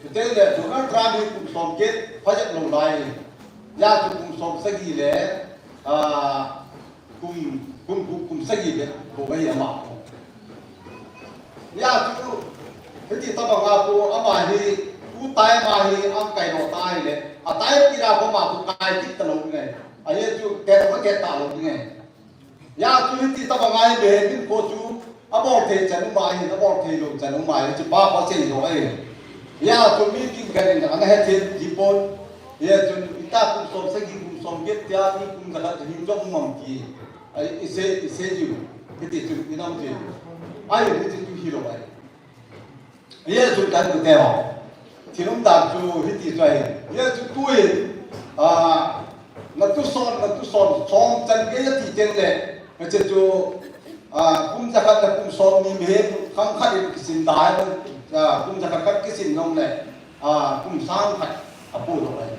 Chuteng le Donald Trump hi kum somget phajep lou lai. Hijeh chun kum somsagi le, ah, kum, kum, kum, kum sagi bep bou ahi ama. Hijeh chun, hiti tobanga chu ama hi, tu time a hi, akai lou ta ahile, a time kit a koma chu kai kit talou ding ahi. Ajeh chu, tet ma tet talou ding ahi. Hijeh chun hiti tobanga hi mihem hinkho chu, abol thei chan um ahin, abol thei lou chan um ahin, hiche pa pa sei lou ahi. Hijeh chun mi kikhen in ana hethem ji pon. Hijeh chun, ita kum somsagi, kum somget tia, mi kum jakhat hin jong um am ti. Ai, isei, isei jiu. Hiti chu inam jiu. Ai, hiti chu hilou ai. Hijeh chun kan tute ho. Thil umdan chu hiti chu ahi. Hijeh chun tuin, ah, nathu som, nathu som, som chan gei ati teng le. Hiche chu, ah, kum jakhat le kum somni mihem khang khat in kisin da, ah, kum jakhat khat kisin jong le. Ah, kum sang khat apo lou ahi.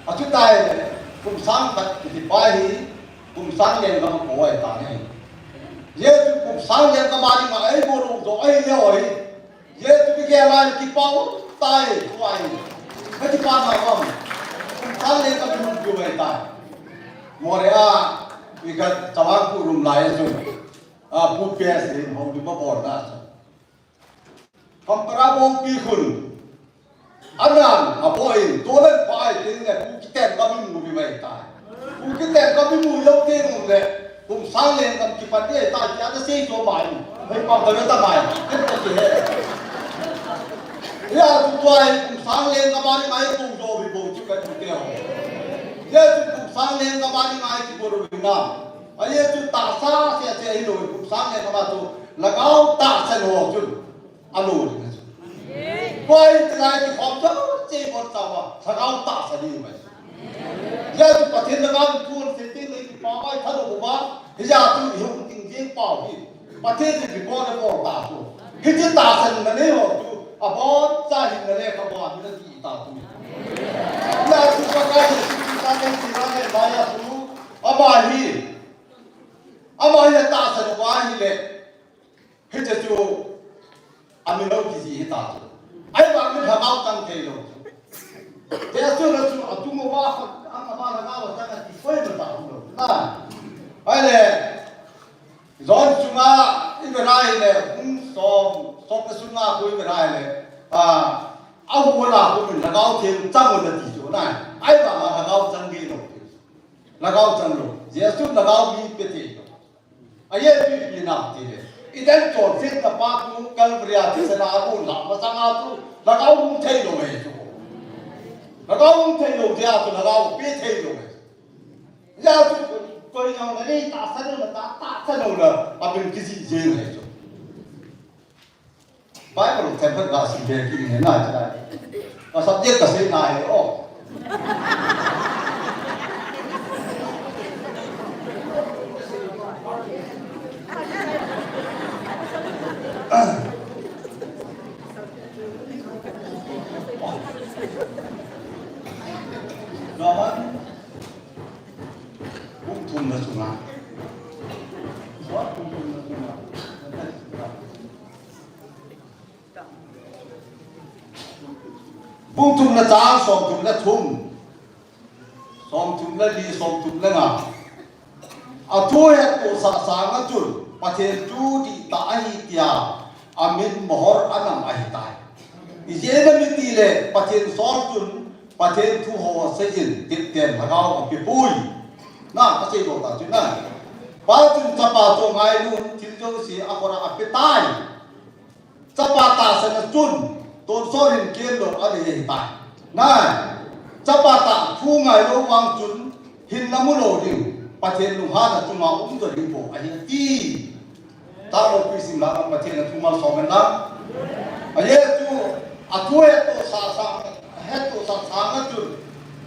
Achuti le, kum sang khat kiti pa hi, kum sang lenggam apo ahitan ahi. Hijeh chun kum sang lenggam a dinga eibolou jo ahi leu ahi. Hijeh chun kei lai kipa um tai, ko ahi. Kakipana um. Kum sang lenggam hung kiu ahitai. Moreh a, iga chawang pu rum lai a chun. Ah, pu P S in hung ding ma bol na chun. Khampara bongpi khun. Anan, aboi, tolen pai, tin le, pu kiten ka min mu bi mai tai. Pu kiten ka min mu lo te mu le, kum sang lenggam kipat de tai, kia ta sei to mai. Mai pa ta ta mai. Ken ta ki he. Ya, tu tuai, kum sang lenggam mai mai kum do bi bo chu ka tu te ho. Ya, tu kum sang lenggam mai mai ki bo ro bi na. Aye chu tahsa se se hi lo, kum sang lenggam tu, lhagao tahsan ho chu. Alo ding ahi. Koi tilai kikhom chau, chei bon chau a, lhagao tahsa ding ahi. Hijeh chun Pathen lhagao thu aseiteng le kipah a ithat uva, hijeh chun ihung ding jeng pau hi. Pathen in report abol ta chu. Hiche tahsanna nei ho chu, aboncha hin na le ka ba hi na ti ta chu. Hijeh chun Pakai Jesu Christa nei ti na le ba ya chu, ama hi. Ama hi atahsan uva ahile. Hiche chu, amin lo kiji hita chu. Ahivangin lhagao tang thei lou. Te chu na chu, atum uva khat, ang ama lhagao tang ati koi ma ta lou. Na. Ahile, John sunga, i ve lai le, kum som, som le sunga khu i ve lai le. Ah, Ahu Jesu lhagao mi pe thei lou. Ahi chu ipi ham itile, Eden chonsetna pa chu Calvary a thisan a agonlah masanga chu lhagao hung thei lou ahi chu. Lhagao hung thei lou jeh a chu lhagao pe thei lou ahi. Hijeh a chu koi jong le nei tahsan lou na, ta tahsan lou na, amin kijih jeng ahi chu. Bible themkhat gasim be kit inge na, chulai. Ka subject kasei nai o. Roman bung thumna chunga. Bung thumna chunga. Bung thumna chang somthum le thum, somthum le li, somthum le nga. Athu hettohsah sanga chun Pathen thu dihtah ahi tia amin mohor anam ahitai. Ijeh inem itile Pathen sol chun Pathen thu ho seijin tepten lhagao apepoi. Na, kasei lou ta chu na. Pa chun chapa chu angailun thil jouse akhol a apetai. Chapa tahsan a chun tonsot hin kel lou ahi tai. Nai, chapa tah thu ngai lou vang chun hinna mu lou ding, Pathen lunghanna chunga um jo ding bou ahi ati. Tah lou pi sim la Pathen a thu malsom hen lang. Ahi chu, athu hettohsah sa, hettohsah sanga chun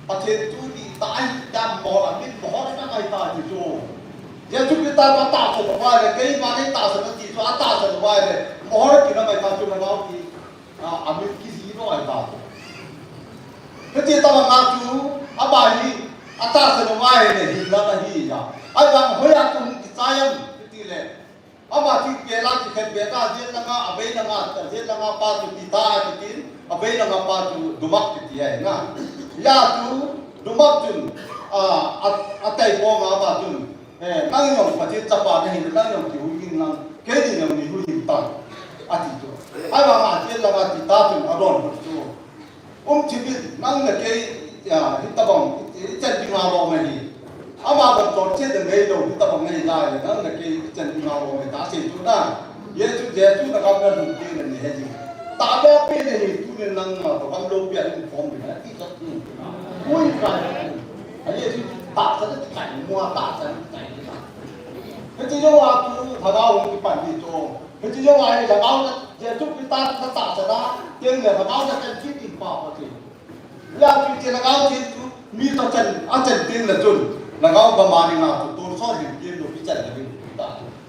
Pathen thu dihtah ahi tia mohor, amin mohor anam ahitai ti chu. Jesu Christa toh atahsan uva ahile, keima nei tahsan ati chu atahsan uva ahile, mohor kinam ahitai chu lhagao ti, a, amin kijih lou ahitai chu. Hiche tobang a chu, ama hi, atahsan uva ahile, hinna ahi a. Ahivang hoiya chu hung kichai ham, tile. Ama chu pela kikhen be ta, jen langa, avei langa, jen langa pa chu Peter akitin, avei langa pa chu Dumak kiti ahi na. Hia chu Dumak chun, a, a, ataiponga ama chun, eh, nang jong Pathen chapa nahi, nang jong kihuhhing lang, keini jong nei huhhing tan, ati chu. Ahivanga jen langa Peter chun adonbut chu. Um thip in, nang le kei, a, hitobang, i, ichan dinga lom ahi. Ama bang chonset le neilou, hitobang ahi lai le, nang le kei ichan dinga lom ahi, ta sei chu na. Jesu, Jesu na gam na lhung teng le nei he jing. Tahbeh a pen ahi, tunin nangma toh gamlou pia in form ding, ati chu. Ui, kai. A Jesu tahsan a kikai, mua tahsan a kikai. Hiche jou a chu, lhagao hung kipan ding chu. Hiche jou a hi lhagao na, Jesu Christa na tahsan a, teng le lhagao na chan kit ding pa pa chu. Hia chu hiche lhagao theng chu, mi toh chan, achan teng le chun, lhagao gam a dinga chu, tonsot hin kel lou, ichan le ding ta.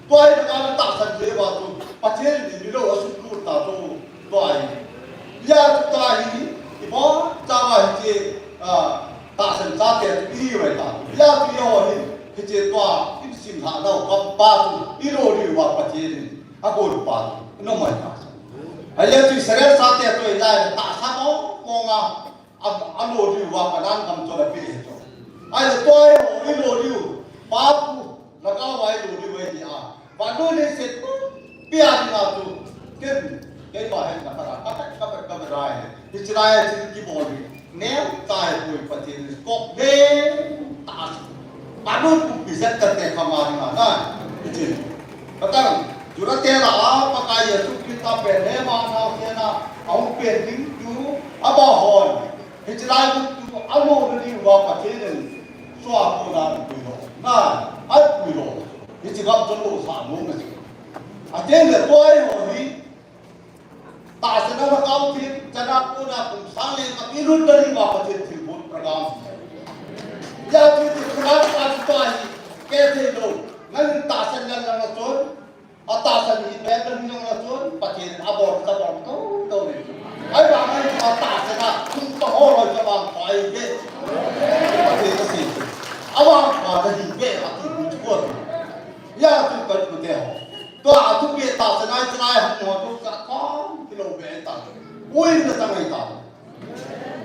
Tua hi lhagao na tahsan jeh uva chu, Pathen in milou asuklut ta chu, tua hi. Hia chu tua hi, ibon chauva hiche, a, tahsan chate chu ihiu ahitai. Hia chu eiho hin, hiche tua, isim lhah nau gam pa chu, ilo diu va Pathen in. Agon pa chu, nom ahitai. Ahile chu Israel chate chu ahile tahsa mong mong a, a, alo diu va Canaan gam chu ana pe ahi chu. Ahile tua eiho ilo diu, pa pu, lhagao va ilo diu ahi a. Vannoi leiset pumpi a dinga chu, ken, keima hetna khat a, kavet, kavet, kavet a ahile. Hiche lai a chu kibol hi. Neo tai poi Pathen in kop le ta. Vannoi pumpi jet kate kama dinga na. Hiche. Pathen, Juda te lah a, Pakai Jesu Christa pen Bethlehem a naosen a, ahung pen ding chu, abahon. Hiche lai chu, alo na diu va Pathen in, sua ko na pui lo. Na, ai pui lo. Hiche gam chu lo sa mo na chu. Ateng le tua eiho hi, tahsan a lhagao theng, chana kona kum sang le khat ilut na diu va Pathen thilbol program. Hia chu chu program ka chu tua hi, kei thei lou. Nang tahsan ngal lang a chun, atahsan hi bek na hi jong a chun, Pathen in abol, abol tou tou le. Ahivang a atahsan a, kum ka ho loi ka vang pai ve. Pathen asei chu. Avang pa na hi ve, ati bu chu ko. Hia chu ka chu te ho. Tua thupeh tahsan a, Israel hung ho chu sa khom kilo ve ta. Ui na ta ngai ta.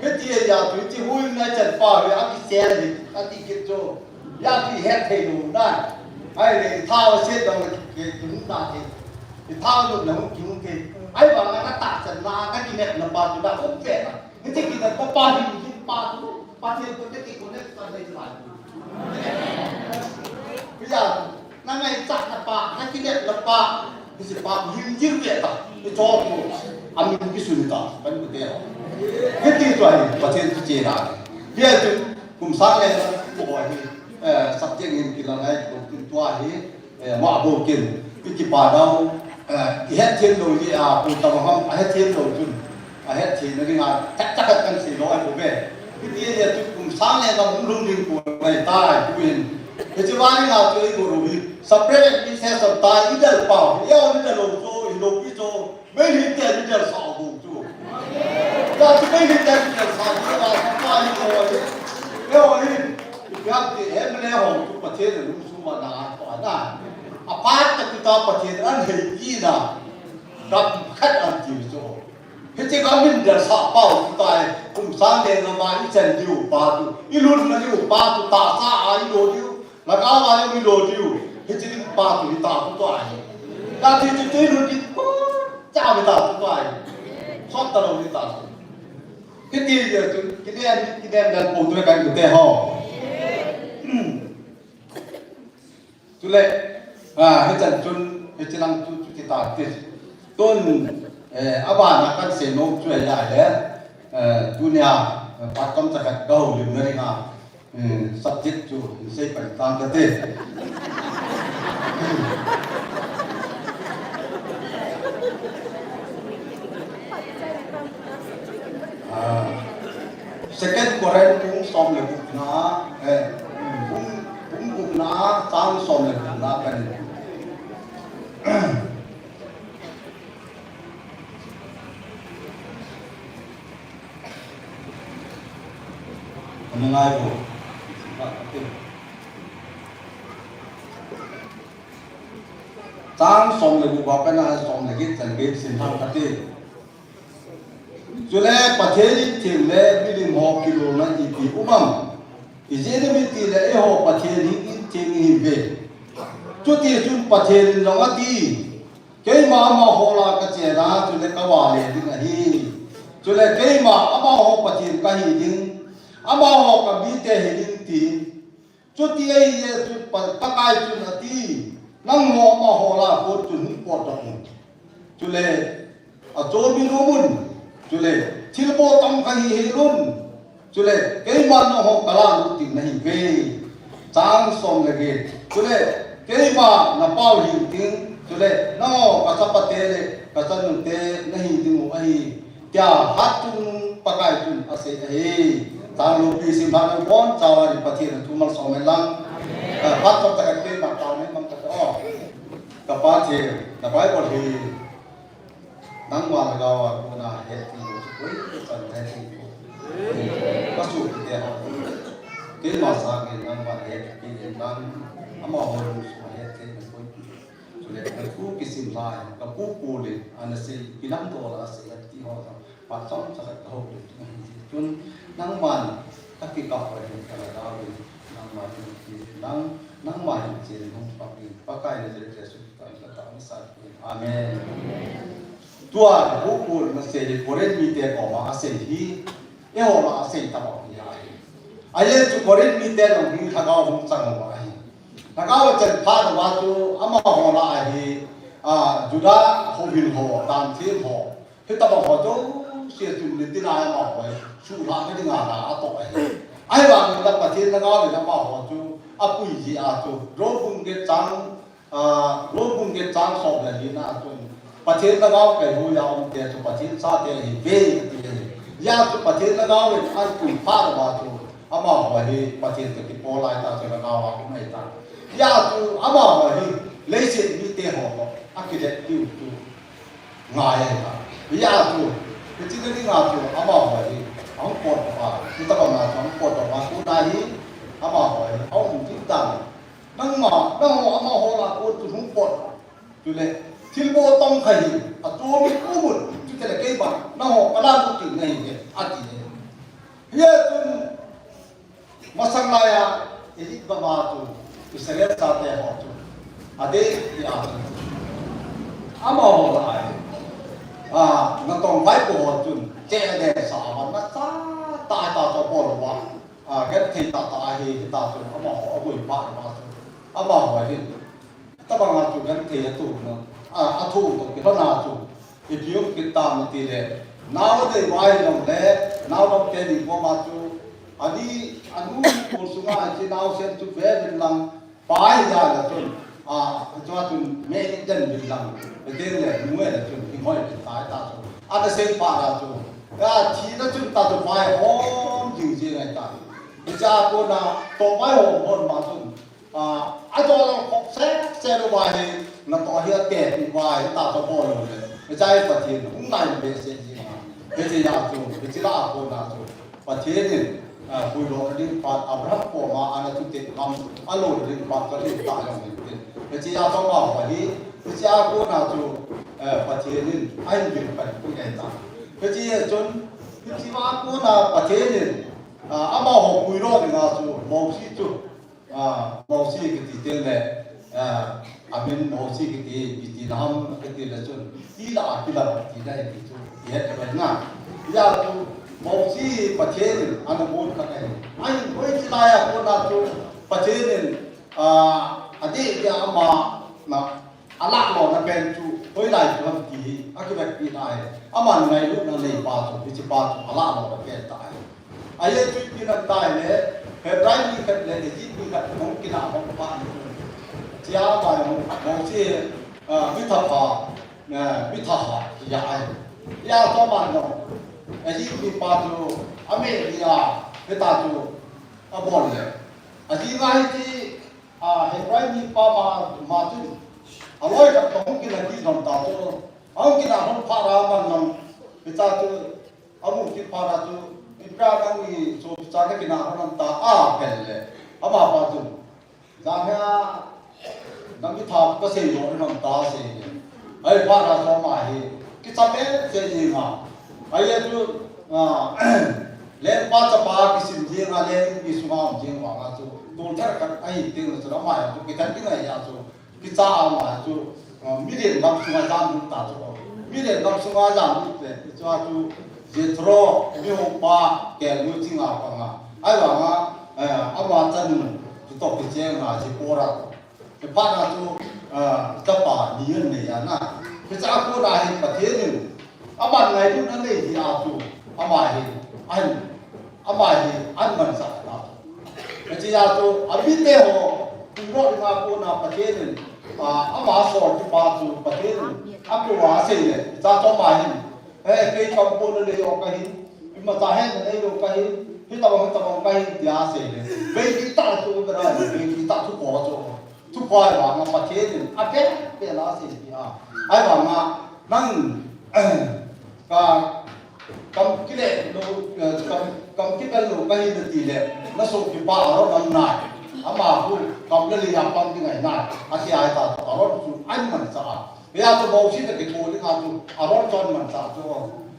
Hiti a chu, hiche hui na chan pa ve, akisel hi, ati kit chu. Hia chu ihet thei lou na. Ahile, ithao se dong le ki, ki, kihung ta thei. Ithao lou na hung kihung thei. Ahivang a na tahsan na, na kinepna pa chu na um ve na. Hiche kinepna pa hin, hin pa chu, Pathen toh na kiconnect ta thei chu. Hijeh chun, na ngaichat na pa, na kilet na pa, hiche pa, hing jing ve ta, hiche chu, amin kisun ta, kan kute ho. Hiti chu ahi, Pathen chu chena. Hijeh chun, kum sang le, ko ahi, eh, subject hin kilang ahi, ko kin tua hi, eh, ma bo kin, ki kipa dau, eh, i het thiem lou hi a, ko ta ma hong, a het thiem lou chun. A het theina dinga, khat cha khat kan sei lou ahi bou ve. Hiti a chu kum sang le ka hung lhung ding ko lai tai, tu hin. Hiche vang dinga chu i guru hi, separate administration tai, i del pau, i a i del lou chu, i lou pi chu, Meitei te i del sa bou chu. Ya chu Meitei te i del sa, i la sa pa i lou hi. Lou hi, i piak ti em le ho chu Pathen lungsung ma na, pa na. A pa ta kita Pathen an hei ti na. Gam khat an ti chu. Hiche gam in del sa pau tu tai, kum sang le nga ma i chen diu pa tu, i lutna diu pa tu, tahsa a i lo diu, lhagao a i lo diu, hiche ding pa tu hi ta tu tai. Ta ti ti ti lut di, cha mi ta tu tai. Sot ta lo ni ta tu. Hiti dia tu, kinem, kinem dan pau tu kan tu te ho. Chule, ah, hichan chun, hiche lang chu, chu ti ta ti. Tun, eh, abana kan sei nom chu ahi le, eh, tunia, eh, phat chomcha khat ka houlimna dinga, eh, subject chu, sei pan tang ka te. Ah, Second Corinth bung som le gupna, eh, bung, bung gupna, chang som le gupna kan. Ano ngai bo. Chang som le gup a pat a som le get chan gei sim thang kati. Chule Pathen in theng le milim ho kilolna ipi um am? Ijeh inem itile eiho Pathen hi in theng ihiuve. Chuti chun Pathen in jong ati, keima amaho lah a kachen a, chule kavale ding ahi. Chule keima amaho Pathen kahi ding, amaho kamite hi ding ti. Chuti ahijeh chun Pa-, Pakai chun ati, nangho amaho lah a kon chun hung potdoh un. Chule, achomin umun. Chule, thilbol tam kha hih hel un. Chule, keiman nangho kalah lut ding nahiuve. Chang som le get. Chule, keima napau hing ting. Chule, nangho kachapate le kachanute nahi diu ahi. Tia hatchungnung Pakai chun asei ahi. Chang lopi sim phat nang pon, chang a ding Pathen in thu malsom hen lang. Eh, phat chomcha khat pen bang tao nei mang khat o. Ka Pathen, na Bible hi nangma lhagao a kona hetthei lou chu koi chan hetthei lou. Ka sopi te ho. Keima sangin nangman hetthei in lang, amaho lungsunga hetthei in koi. Chule, ka thu kisim lai, ka pu Paul in ana sei, kilam to la sei, ati ho ta, phat chomcha khat ka houlim tu ahi. Chun, nangman, ka kikah pa hin ka lhagao in, nangman hin ti, nang, nangman hin chen hung pang in, Pakai Nazareth Jesu Christa min in ka tao masat in. Amen. Tua, ka pu Paul in asei hi, Corinth mite koma asei hi, eiho lah a asei tabang hi ahi. Ajeh chu Corinth mite jong hi lhagao hung chang uva ahi. Lhagao a chen phat uva chu amaho lah a hi, a, Juda houhil ho, danthem ho, hitabang ho jouse chu nitin a amaho hi suhlhahna dinga lah a atoh ahi. Ahivangin la Pathen lhagao in amaho chu apui jeh a chu Rom bung get chang, a, Rom bung get chang som le li na chun Pathen lhagao kaihoiya umte chu Pathen chate ahiuve ati ahi. Hijeh chun Pathen lhagao in apui phat uva chu amaho hi Pathen toh kipo lai tah chu lhagao a um ahitai. Hijeh chun amaho hi leiset mite ho toh akilet diu chu ngai ahitai. Hijeh chun, hiche dinga chu amaho hi ahung potdoh a, hitabang a chu ahung potdoh a, tuna hi amaho hi aum ding tan. Nangma, nangho amaho lah a kon chun hung potdoh. Chule, thilbol tam kha hih, achomin umun, chutile keima, nangho kalah lut ding nahiuve, ati. Hijeh chun, masang laiya, Egypt gam a chu, Israel chate ho chu, adeh dia chu, amaho lah a, a, natong vaipo ho chun, che adeh sa uva, nacha tah tah chu abol uva, a, genthei tah tah ahi, hita chu, amaho aboi phat uva chu. Amaho hin, tabanga chu genthei a tu no, a, a thu to kilhona chu, ipi um kit tam ti le, nau dei vai long le, nau long te ni ko ma chu, ani, anu, kul sunga chi nau sen chu ve vin lang, pai ja la chun, a, chua chun me den vin lang, te le, nu e la chun, hing hoi vin tai ta chu, ana sei pa la chu, ya thi na chun ta chu vai hom jing jing ai ta, cha ko na, to vai hom hom ma chun, A, a to lo khop se, se lo vai, na to hi a te pi vai, ta to bol lo le. Hiche a Pathen hung ngai behseh ji ma. Hiche a chu, hiche la a kona chu. Pathen in, a, puilo ding phat Abraham koma ana thutep ngam, a lo ding phat ka ding ta jong ding te. Hiche a to ma va hi, hiche a kona chu, a, Pathen in, a hin ding pan pu ngai ta. Hiche a chun, hiche a kona Pathen in, a, amaho puilo ding a chu, Mosi chu, A, Mosi kiti teng le, a, amin Mosi kiti, kiti na ham kiti le chun, ti la, ti la, ti la, ti chu, ti het le na. Ya chu, Mosi Pathen in, ana bon kha kai. Ai, hoi ti la ya ko na chu, Pathen in, a, a de de ama, na, A lah lona pen chu, hoilai chu ham ti hi, a kivetpi tai. Aman ngailutna nei pa chu, hiche pa chu, a lah lona pen tai. Ahi chu ipi ham ti le, Hebrai mi khat le, Egypt mi khat, hung kinah hung pha ni chu. Chia pa hung, hung si, a, mi thapha, a, mi thahat, ya ai. Ya to man no. Egypt mi pa chu, a me ya, mi ta chu, a bol le. A ji ngai ti, A, Hebrai mi pa ma, ma chun, a loi khat ka hung kinah ti lhon ta chu, a hung kinah lhon phat a man lam, hiche chu, a mu kit phat a chu, Hebrai nang ni chu, hiche ka kinah lhon ta, a, pel le, ama pa chun, jang hia, nang mi tha ka sei lo lhon ta sei le, ai pa na so ma hi, kicha behseh ji ma, ai chu, a, lengpa chapa kisim jing a, leng mi sunga um jing vang a chu, tol thar khat ahi teng le chu, ama chu, kithat ding ahi a chu, kicha ama chu, a, milen gam sunga jan lut ta chu, milen gam sunga jan lut le, chu a chu, Jethro, mi hung pa, kelngoi ching a pang a, ai vang a, eh, ama chanu, chu to kicheng a, Zipporah. Hiche phat a chu, a, chapa ni an nei a na. Hiche a kona hi Pathen in, aman ngailutna nei hi a chu, ama hi, an, ama hi, an manchah ta. Hiche a chu, a mite ho, puilo ding a kona Pathen in, a, ama sol kit pa chu, Pathen in, a ko a sei le, cha to ma hin, he, kei kam ko na le yo ka hin, imacha hen na le yo ka hin, hitabang, hitabang ka hin, tia sei le. Bei di ta chu, ka ra, bei di ta chu ko chu. Thupha ahivanga Pathen in apeh peh la asei tia. Ahivanga nang ka kam kile lo, eh, kam, kam kipel lo kahi nati le, nasopipa Aaron angai. Ama hu kam le li a pang ding ahinai. Ati ahi ta Aaron chu ahin manchah a. Hia chu Mosi toh kitho ding a chu Aaron chu ahin manchah chu.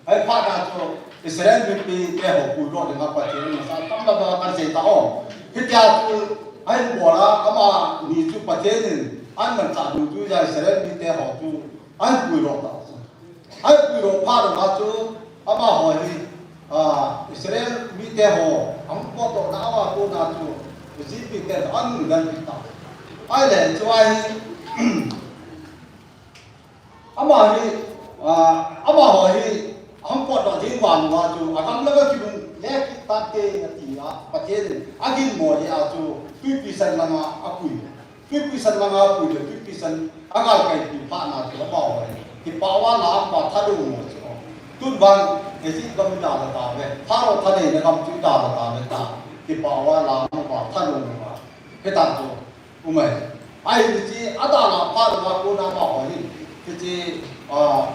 Ahiphat a chu Israel mipite ho puilo ding a Pathen in masa tam tam a kan sei ta o. Hitia chu ahin bol a, amani chu Pathen in ahin manchah ding chu hia Israel mite ho chu ahin puilo ta chu. Ahin puilo phat a chu amaho hi, a, Israel mite ho ahung potdoh na a kona chu Egypt mite ho ahin nungdal kit ta. Ahile chu ahi Ama hi, a, amaho hi, ahung potdoh jing vang uva chu, agam langa kilungle kit tante ati a, Pathen in, aginmo jeh a chu, Twipi San langa apui. Twipi San langa apui le, Twipi San agalkaipi phat na chu, amaho hi, kipah uva la apa thadou mo chu. Tun vang, Egypt gam idalha tauve, Pharaoh thaneina gam chu idalha tauve ta, kipah uva la apa thadou mo. Hitia chu, Umai. Ahi, hiche, adalha phat uva kona amaho hin. Hiche, a,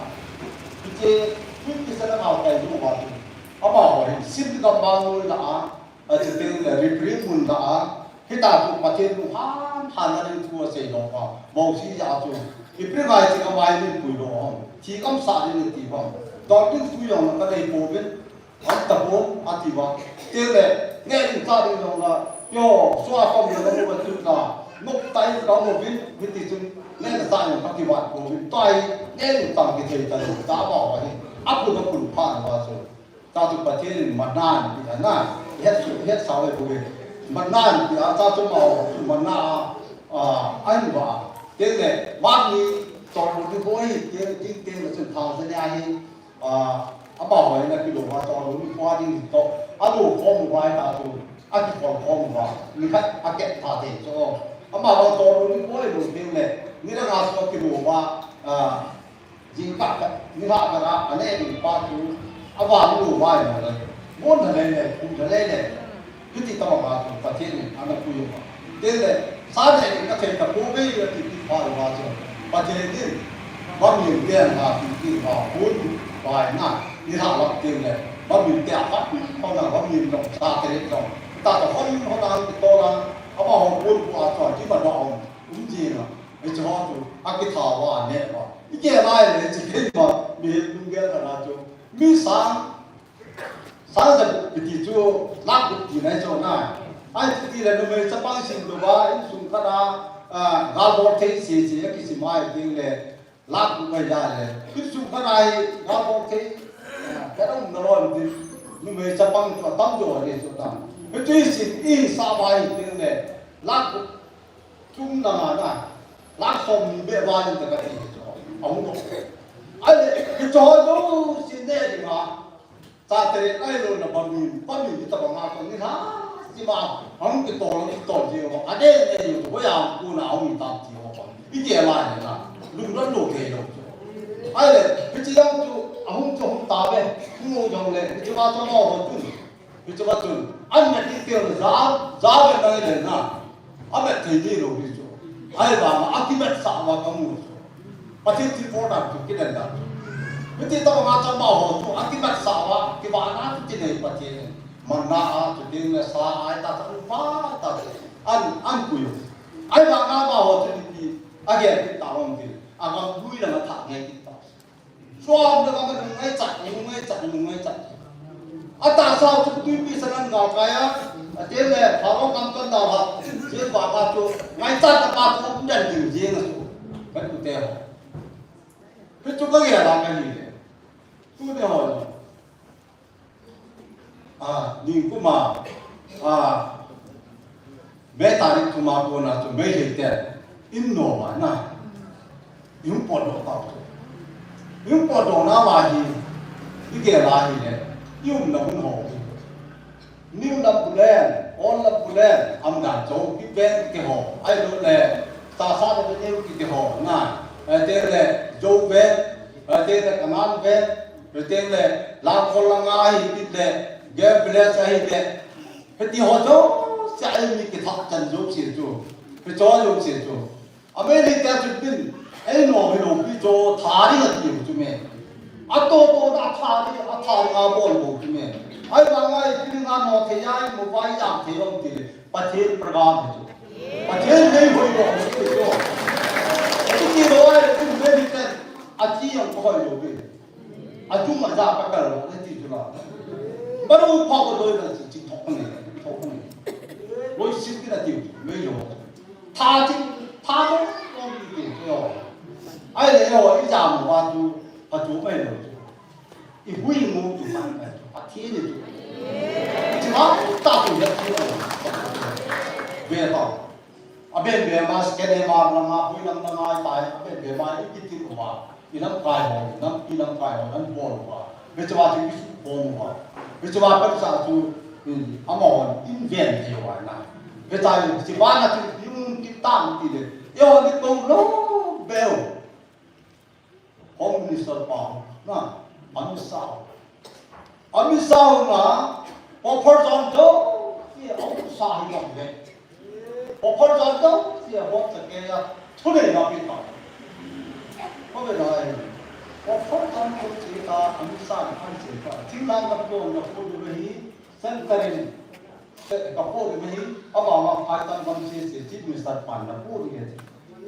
hiche, Twipi San a ngalkai lou uva chu. Amaho hin, Sin gam vangoi lah a, a, chuteng le Rephidim mun lah a. Hitia chu Pathen lunghan, hanna ding thu asei lou uva. Mosi jeh a chu. Rephidim ngai ching ama hin puilo ham. Thi kamsah ding ati ham. Dol ding thu jong kanei pouvin. Ati tapon, ati uva. Tile, neh ding chah ding jong la, yo, sua kom jong la, mo tu ta, nok tai ka mo vin, vin ti chun, neh le chah jong ka kivat pouvin, tai, neh ding chah kithei ta lo, ta ba wa hi, a pun a pun pha na wa so. Ta chu Pathen in manna an pi ana, het su, het sa ve ko ve. Manna an pi a, ta chu ma, manna a, Ah, ahin vah. Teng le, vah ni, Chongloi nikho hi, teng, teng, teng le chun thang sa ni ahi. Ah, amaho in akilou va, Chongloi nikho ding hi toh. Alou khom uva ahi ta chu, akikhol khom uva. Nikhat akeh tha thei chu. Amaho Chongloi nikho hi lou teng le, nilhah a chu akilou va, ah, Jingkah khat, nilhah khat a, aneh ding pa chu, avah lou vai mo le. Mon tha lele, kum tha lele. Hiti tobang a chu, Pathen in ana pui uva. Teng le, sa neh ding kathei tapouve ati kit phat uva chu. Pathen in, vamim te ana pi kit uva, hun vai na, nilhah lap teng le. Vamim te apat, hona, vamim jong, sa te jong. Ta ta hon, hona, ti to la, amaho pun pu a chu, ti ma da um, um ji na. Hiche ho chu, akitha uva, aneh uva. I kei lai le, hiche keima, mihem lunggel khat a chu. Mi sang, sang ja gup pi ti chu, lakh gup ti nai chu na. Ahi chu ti le numei chapang sim louva, insung khat a, ah, gal bol thei sese, akisim a hi teng le, lakh gup mai ja le. Insung khat a hi, gal bol thei, ah, khat um nalou ti, numei chapang chu atam jo le chu ta. Hiche hi sim, i sa uva hi teng le, lakh gup Chung na nga na, lakh som ni beh val in ta kati hi chu, ahung doh. Ahile, hiche ho jouse neh dinga, chate ahilou na vamim, vamim hitabang a kon nilhah, sima, ahung kitol, kitol jing uva, aneh neh jing uva, hoiya kon a ahung tam ti ho, i kei lai na, lungdon lou thei lou chu. Ahile, hiche jong chu, ahung chu ahung tave, hung u jong le, hiche va chu amaho chun, Hiche va chun, amet ding teng le ja, ja ve nai le na. Amet thei ding lou hi chu. Ahivanga, akimetsah uva kamu chu. Pathen thilbol dan chu, kidang dan chu. Hiti tobang a chu amaho chu, akimetsah uva, kivahna chu kinei Pathen in. Manna a chu teng le sa a, ahi ta ta, upa ta. An, an pui u. Ahivanga amaho chu nipi, agel kit ta vang tin. Agam lui lang athah ngai kit ta. Suam le vang nungngaichat, nungngaichat, nungngaichat. Atahsa u chu twipi san an galkai a, ati le, Pharaoh kam ton dau ha, jil vang a chu, ngaichat a pa chu um den ding jing a chu, kan u te ho. Hichu ka gel a ka hi le. Tuni ho. A, ningkum a, a, May tarik thum a kona chu Meitei ten in nom a na. I hung potdoh tau chu. I hung potdoh nauva hi, i gel a hile, i umna mun ho hi. New Lambulane, Old Lambulane, Umdan Zou, Big Veng kiti ho, ahilou le, Sasa le New kiti ho, na, eh, te le, Zou Veng, eh, te le, Kanan Veng, Hiti le, Langkol langa hi, hiti le, Game Village ahi le. Hiti ho jouse a mi kithah chan jouse chu. Hicho jouse chu. America chu tin, ei nom hilou pi chu tha ding ati u chu me. Ato to na tha ding, atha ding abol u chu me. Ahivanga ipi dinga nom thei a, i mo vai jam thei lou ti le. Pathen program hi chu. Pathen nei hoi lou ti chu. Hiti lou ai, tin America, athi ang ko hoi lou pi. Ajum aja ka kal lo, na ti chu la. Baru pha ko loi na chi, chi thok ni, thok ni. Loi sim ki na ti, loi lo. Tha chi, tha mo, ko ni ti, yo. Ai le yo, i ja mo wa tu, a tu mai lo. I hui mo tu san ka, a thi ni tu. Chi ma, ta tu ya ti lo. Ve ta. A ben be ma, scan ma, na ma, hui lam na ma, tai, a ben be ma, i ki ti lo ma. I lamkai ho, lampi lamkai ho, an bol uva. Hichea chu i sukkhom uva. Hichea pansa chu, um, amahon invent thei uva na. Hichea chu, hiche bana chu, i um kit tam ti le. Eiho ni kou lou beu. Home Minister pa, na, Amit Shah. Amit Shah na, buffer zone jouse, Amit Shah hi lam le. Buffer zone jouse, bol sa ke ya, thunei na pi ta. Ko be lai. Buffer zone ko che ta, Amit Shah na an che ta. Thinglhang na ko na ko du hi, central in. Ka po ri mai, ama ma phai tan bang se se, Chief Minister pan na po ri e.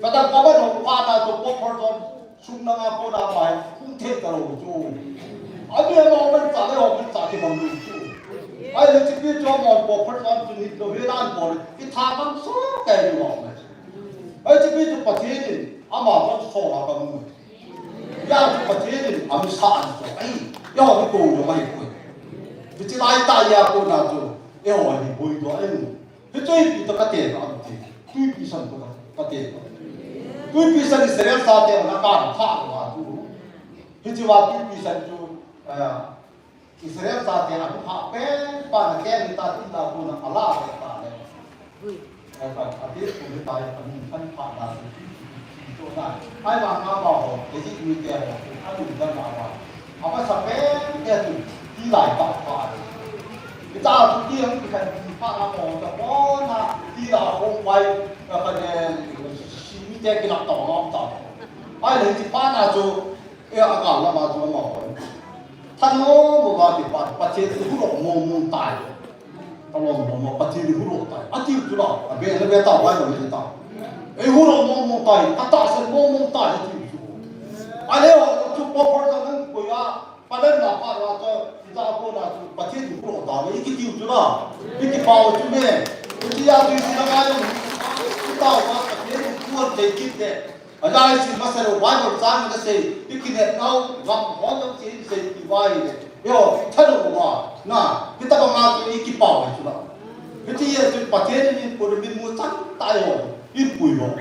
Ka ta ka ba no pa na to po por ton, sum na nga po na pai, kum the ka lo chu. Ami ama man ta le ho man ta ti bang lu chu. Ai le chi pi cho mo po por ton chu ni to he lan po ri, ki tha bang so ka ri mo. Ai chi pi chu Pathen in, ama to so la bang mu. Ya chu Pathen in, ami sa an to. Ai, ya ho ko yo mai ko. Bi chi lai ta ya ko na chu. Eiho hi boi doh a um. Hiche ipi toh kate ka um ti. Twipi san toh ka. Kati. Twipi san Israel chate ana kan pha lou a chu. Hiche a twipi san chu, eh, Israel chate ana pha pen pa na ken ta tin ta bu na ala ta le. Ai pa, ati ku ni tai, amin kan pha na. Chu na. Ai ma ma ba ho, te ji mi te ho, amin dan ma ba. Ama sa pen te tu, ti lai ta pa. Ita tu ti ang kan ti pa na mo ta ko na, ti la ko pai, ka pa ne, si mi te ki na to na ta. Ai le ti pa na chu, e a ka la ma chu ma ho. Tha no mo ba ti pa, pa che tu lo mo mo tai. Ka lom lom a Pathen in hulo tai. Ati chu la, a be, a be ta, Bible in ta. Ei hulo mo mo tai, a tahsan mo mo tai, ati chu. A le o, chu po por ta nang ko ya, pa le na pa la ta, i ta ko na chu, Pathen in hulo ta, i ki tiu chu la. I ki pao chu me. I ki ya chu si na ma yong, i ta wa, Pathen in hulo te kit te. Ajai si masa lo Bible chang na sei, i kinet nau, gam hon lo si sei ti vai le. Yo, thalo wa, na, kita ba ma tu i kipau ai tu la. Kiti ye tu Pathen in pur min mu chang tai ho, in pui lo.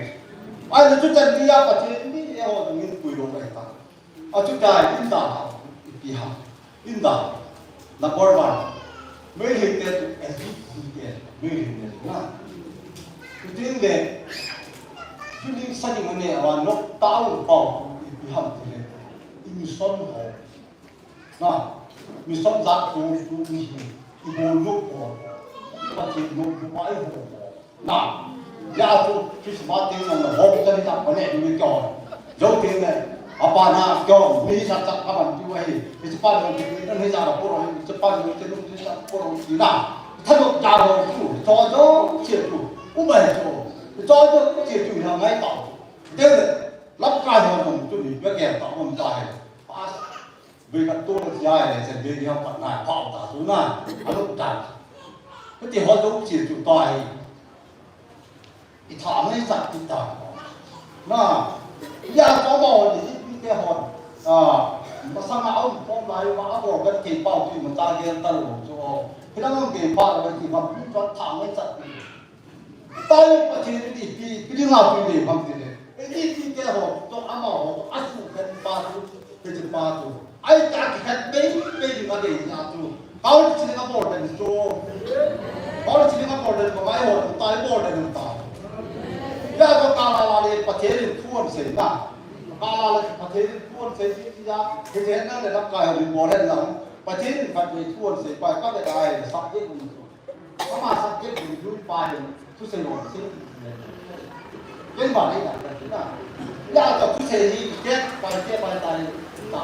Ai le tu tan dia Pathen ni ye ho min pui lo ai ta. A tu tai in da ha, i pi ha. Inda, number one, Meitei te chu L G B T te, Meitei te chu na. Chuting le, chuning sa ding ne, awa nok tao pao, i, i ham ti le, i mission ho. Na, mission jat ko chu ni hi, i bol nok ho. I pa ti nok, i pa i ho ho. Na, ya chu Christmas te na na hom ta ni ta pa ne ni ko. Jo te ne. Apa na ko ni sa sa ka ban tu ai. Ni pa no ni na ni sa ko ro ni pa no ni sa ko ro ni na. Ta no ta ro chu. To jo che chu. U ba chu. To jo che chu na ngai ta. De. Lap ka ho no tu ni ba ke ta hom ta hai. Pas. Be ka to lo sia le, se be ya pat na, pa ta tu na, a lo ta. Ka ti ho lo chi tu ta hi. I tha mai sa ti ta. Na, ya to ma ho ni, ni te ho. Ah, ma sa ma au ko ma, ma a bo ka ke pa tu ma ta ke ta lo chu. Ki na ke pa lo ti ma, ni to tha mai sa ti. Tai Pathen in ipi, ipi dinga pi dei ham ti le. Ipi te ho, to ama ho, a su khat pa tu, khat pa tu. Ai ta ki khat bei, bei dinga dei na tu. Kau ni chini nga bol den tu. Kau ni chini nga bol den ko mai ho, tai bol den ta. Ya to ka la la le Pathen in thuan sei na. Ka la la Pathen in thuan sei ti ya. Khat na le la ka ho bol den la. Pathen in khat bei thuan sei pa ka le ai sa te ku. Ama sa ke bu ju pa hin, thusei ho sei. Ken ba nei da, na. Ya to thusei ni, ke pa ke pa ta ni. Ta.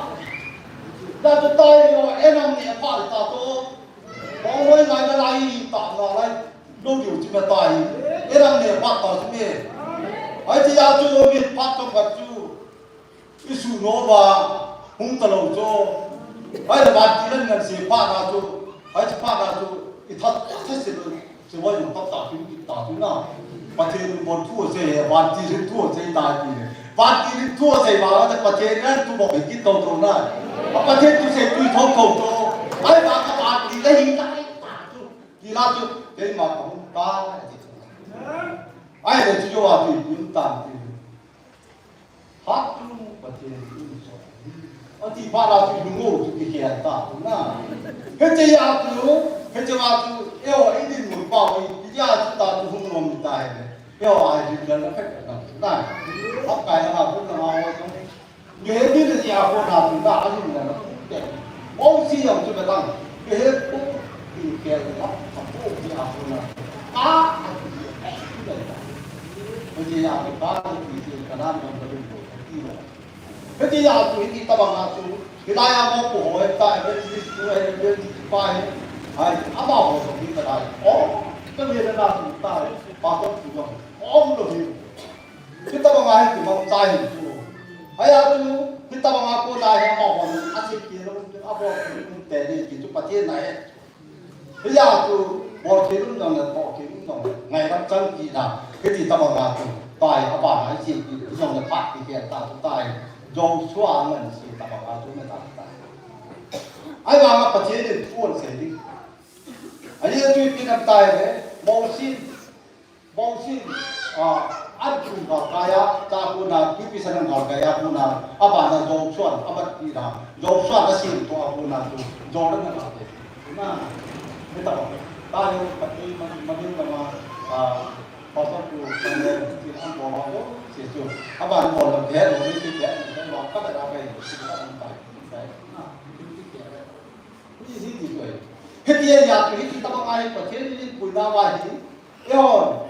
Ya to tai yo, e nam ni pa ta to. Ko hoi ngai da lai ta na lai. Lo ju ti ma tai. E nam ni pa ta su me. Ai ti ya to mi pa to ka tu. I su no ba, hung ta lo cho. Ai le ban ti len ngan se pa na cho. Ai chi pa na cho. I that, that se lo. Se wa yung ta ta pi ta tu na. Pathen in bon thu se he, ban ti len thu se ta ti le. Ban ti len thu se ba, ta Pathen in thu ba ki to to na. A Pathen thu se tu to to to. Ai ba ka ban ti le hi ta ta tu. Ti la tu, ke ma ka hung ta. Ai le chu yo a ti, pi ta ti. Hatu Pathen in so. Ati pa la tu lungo tu ki kia ta tu na. He te ya tu, he te wa tu, e o i din mo pa o i ya tu ta tu hung nom ta he. E o ai din na ka na na. Hap kai na bu na ma o tu. Ye din ya ko na tu na a din na. Mo si yang tu ka ta. He ko. Ti ke la, a ko ti a ko na. Ka, a ti, a ti la. Ko ti a ko ka, ti ti ka na na ko ti ko ti la. Ko ti a ko ti ta ba na tu. Ki la ya mo ko ho ta, ko ti ko ko ti pa he. Ai, a ba ho ti ta la. O, ko ni na tu ta. Pa ko ti ko. O, lo ni. Hitabanga hi kimang chai hin chu. Haya chu, hitabanga kona hi amahon, asei ti lo, abo, te ni ti chu Pathen na hi. Hiya chu, bol thei lum jong le, bol thei lum jong le, ngaidam chang ti na, hiti tabanga chu, tai, aba na hi ti, jong le phat ti ke ta chu tai, Joshua ngan si tabanga chu me ta tai. Ahivanga Pathen in thu asei ding. Ahi chu ipi nam tai le, Moses, Moses, ah, An kum gal kai a, ta kona, Q P san an gal kai a kona, abana Joshua, amat pi na, Joshua na sin to a kona tu, Jordan na te. Na, ni ta ba. Ta yo, pati, ma, ma, ni ta ma, a, pastor tu, ma, ni, ti an bo ma do, si tu. Abana bo lo, de, lo, ni, ti, de, ni, ma, ka ta ra kai, si ta, ta, ta, na, ti, ti, ti, Hiti a, hiti a, hiti tabang a hi Pathen in puina va hi. Eihon.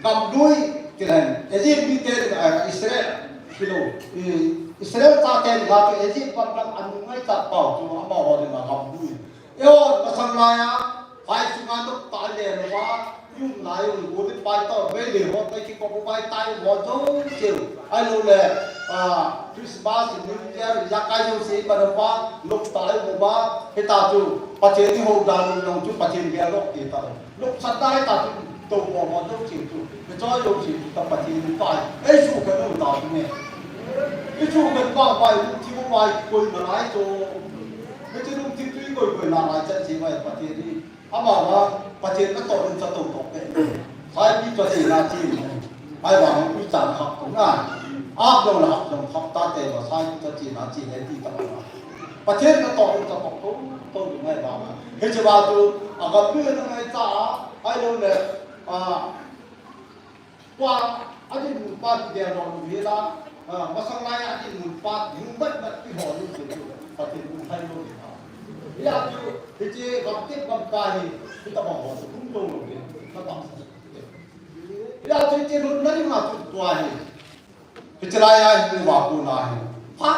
Gamlui, tilen, Egypt mite, ah, Israel, kilo, i, Israel chate dinga chu Egypt gam lang anung ngaichat pau chu amaho dinga gamlui. Eihon, masang lai a, phai sunga nop ta le lou va, Yung lai u, u le pai to, vei le ho, tai ki ko pai tai ho, jo, jo. Ahilou le, ah, Christmas, New Year, ya kai jo si, pa pa, lop tai ho ba, hita chu, Pathen ni ho da lu yong chu, Pathen ge lo ki ta. Lop sa tai ta chu, to ho ho, jo si chu. Ke cho jo si chu, ta Pathen ni pai. Ei su ka lo ta chu ne. Ei su ka pa pai, lu ti mo pai, koi na lai jo. Ke chu lu ti tu koi koi na lai chan si pai, Pathen ni. Ama va, Pathen natoh in cha to to pe. Saipi cha chi na chi. Ai va, u chan khap to na. Ap dong la hap dong khap ta te va, saipi cha chi na chi le ti ta va. Pathen natoh in cha to to to ngai va. Hiche va tu, a ga pi na ngai cha, ahilou le, a, Tua, adinmun pa kidel lou u hila, ah, masang lai a adinmun pa, mun mat mat kihol u chu, Pathen mun hai lou hi ta. Hia chu, hiche gam tep gam kai hi, hitabang ho chu, hung lou lou hi, ka tam sa. Hia chu, hiche lutna ding a chu tua hi. Hiche lai a hi, va kona hi. Pha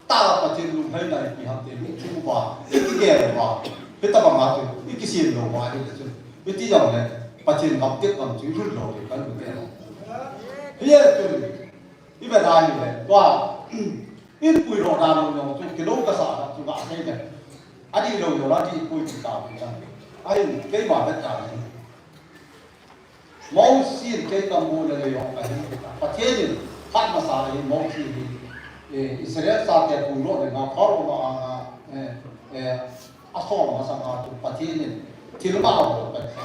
ta Pathen lunglhaina i pi ham te, i chu va, i kigel va. Hitabang a chu, i kisem lou va hi chu. Hiti jong le, Pathen gam tep gam chu i lut lou le, kan lut le. Hia chu, i vet a hi le, tua, in pui ro da lou jong chu, kilou ka sa da chu ga sei le. Adih lou jong la, dih pui ti ta pui ta. Ahin, keima vet ta ni. Mosi in kei kamu le le jong ahi. Pathen in phat masa ahi Mosi hi, eh, Israel chate puidoh le nga Pharaoh ma anga, eh, eh, asol masanga chu Pathen in thilma abol pan sa.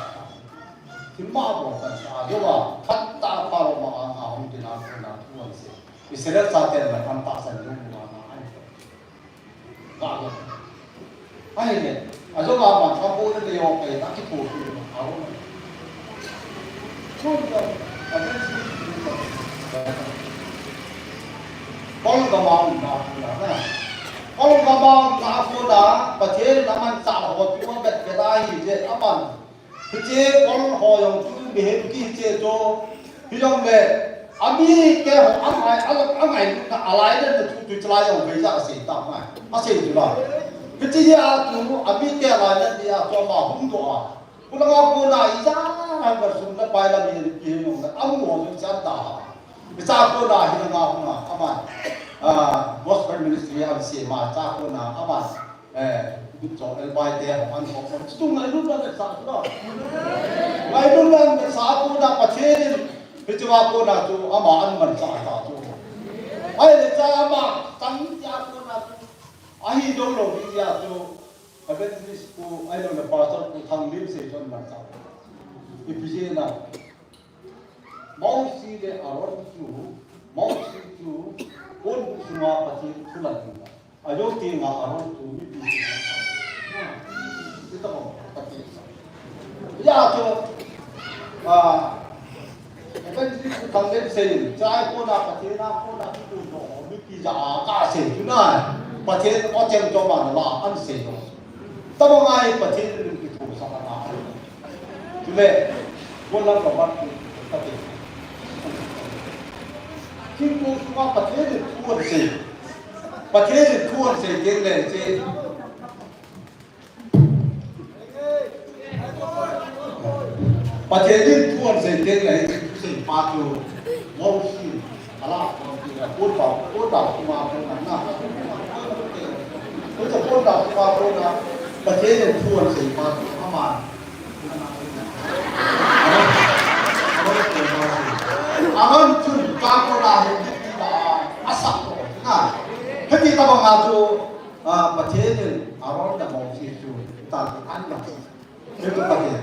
Thilma abol pan sa. Jova phat ta Pharaoh ma anga hung tin a kona thu ahi se. Israel chate le phat tahsan jong ma anga ahi. Ahile, ajong a man kapu le yo kai ta ki pu pu a ho. Chun ka, a ben si. Kol gam a um na pu na na. Kol gam a um na pu na, Pathen in aman cha ho tu bet bet ahi je aman. Hiche kol ho jong chu mihem kihi che chu. Hijongle, amite ho angai, a, angailutna, alainatna chu, chu chalai jong vei ja asei ta ngai. Asei chu la. Hiche hi a chu, amite alainat ni a chu ama hung doh a. Kulanga kona ija, ha, ga sum na pai la mi ni pi jong na, amu ho jong chan ta. Hicha kona hi na nga hung a, ama. Ah, gospel ministry an se ma, cha kona, ama. Eh, bit chong el bai te, an kong kong. Chutung ngailutna vetsah tu. Ngailutna vetsah tu na Pathen in, hiche va kona chu ama an manchah ta chu. Ahile cha ama, tang tia kona chu. Ahi dong lou ding tia chu. Evangelist pu, ahilou le pastor pu Thanglimsei chu an manchah. Ipi jeh a. Mosi le Aaron chu, Mosi chu, ponbuh sunga Pathen thu la ding. Ajo ti nga Aaron chu mipi sunga. Ti ta bang Pathen. Ya chu, ah, Evangelist Thanglimsei, chai kona Pathen a kona thu doh, mipi ja a ka sei chu na. Pathen o cheng cho ma la, an sei lo. Tabang a hi Pathen in kithosa na. Chule, golam ka bat tu, Pathen. Thingkong sunga Pathen in thu asei. Pathen in thu asei teng le, che. Pathen in thu asei teng le, che, sei pa chu. Mosi. Ala, kona, kona, kona, kona, kona, kona, kona, kona, Pathen in thu asei pa, ama. Aman chun, ka kona hin, asa ko, na. Hiti tabang a chu, ah, Pathen in, Aaron le Mosi chu, ta, an na. Hiti Pathen.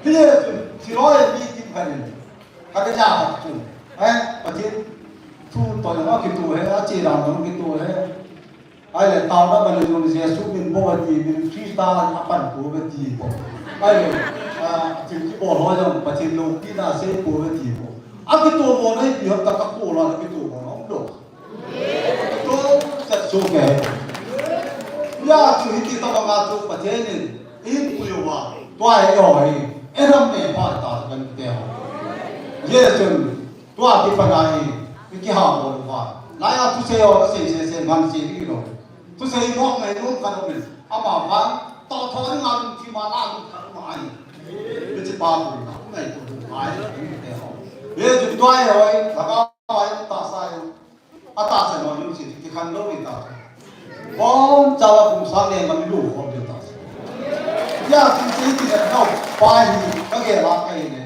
Hiti chu, Shiloh mi kim khanin. Kati Tia khat chun, eh, Pathen thu toh jong akitu he, ache dan jong akitu he. Ahile, taona bang le jong Jesu min bou ati, min Christa apan pou ati bou. Ahile, ah, thil kibol ho jong Pathen loupina asei pou ati bou. Akitu bou na ipi ham, ta kakol a akitu bou na um lou. Tua chet chu ke. Hijeh chun hiti tobang a chu Pathen in eipui uva, tua hi eiho hi, Adam ne pa ta kan te ho. Hijeh chun tua kipat a hi, i kiha bol uva. Lai a thusei ho, asei sei sei man sei ding lou. Thusei mo ngai nom ka nom in. Ama vang, to tho ni ngal thim a la lungthim a ahi. Hiche pa pu na, ngaito lou ahi, te ho. Hijeh chun tua hi hoi, lhagao ahi, tahsa ahi. Atahsan ho jong chu kikhen lou ding ta. Boncha a kum sang le ngam lou khom ding ta. Hijeh chun hiche kinepnau pa hi kagel a kahi le.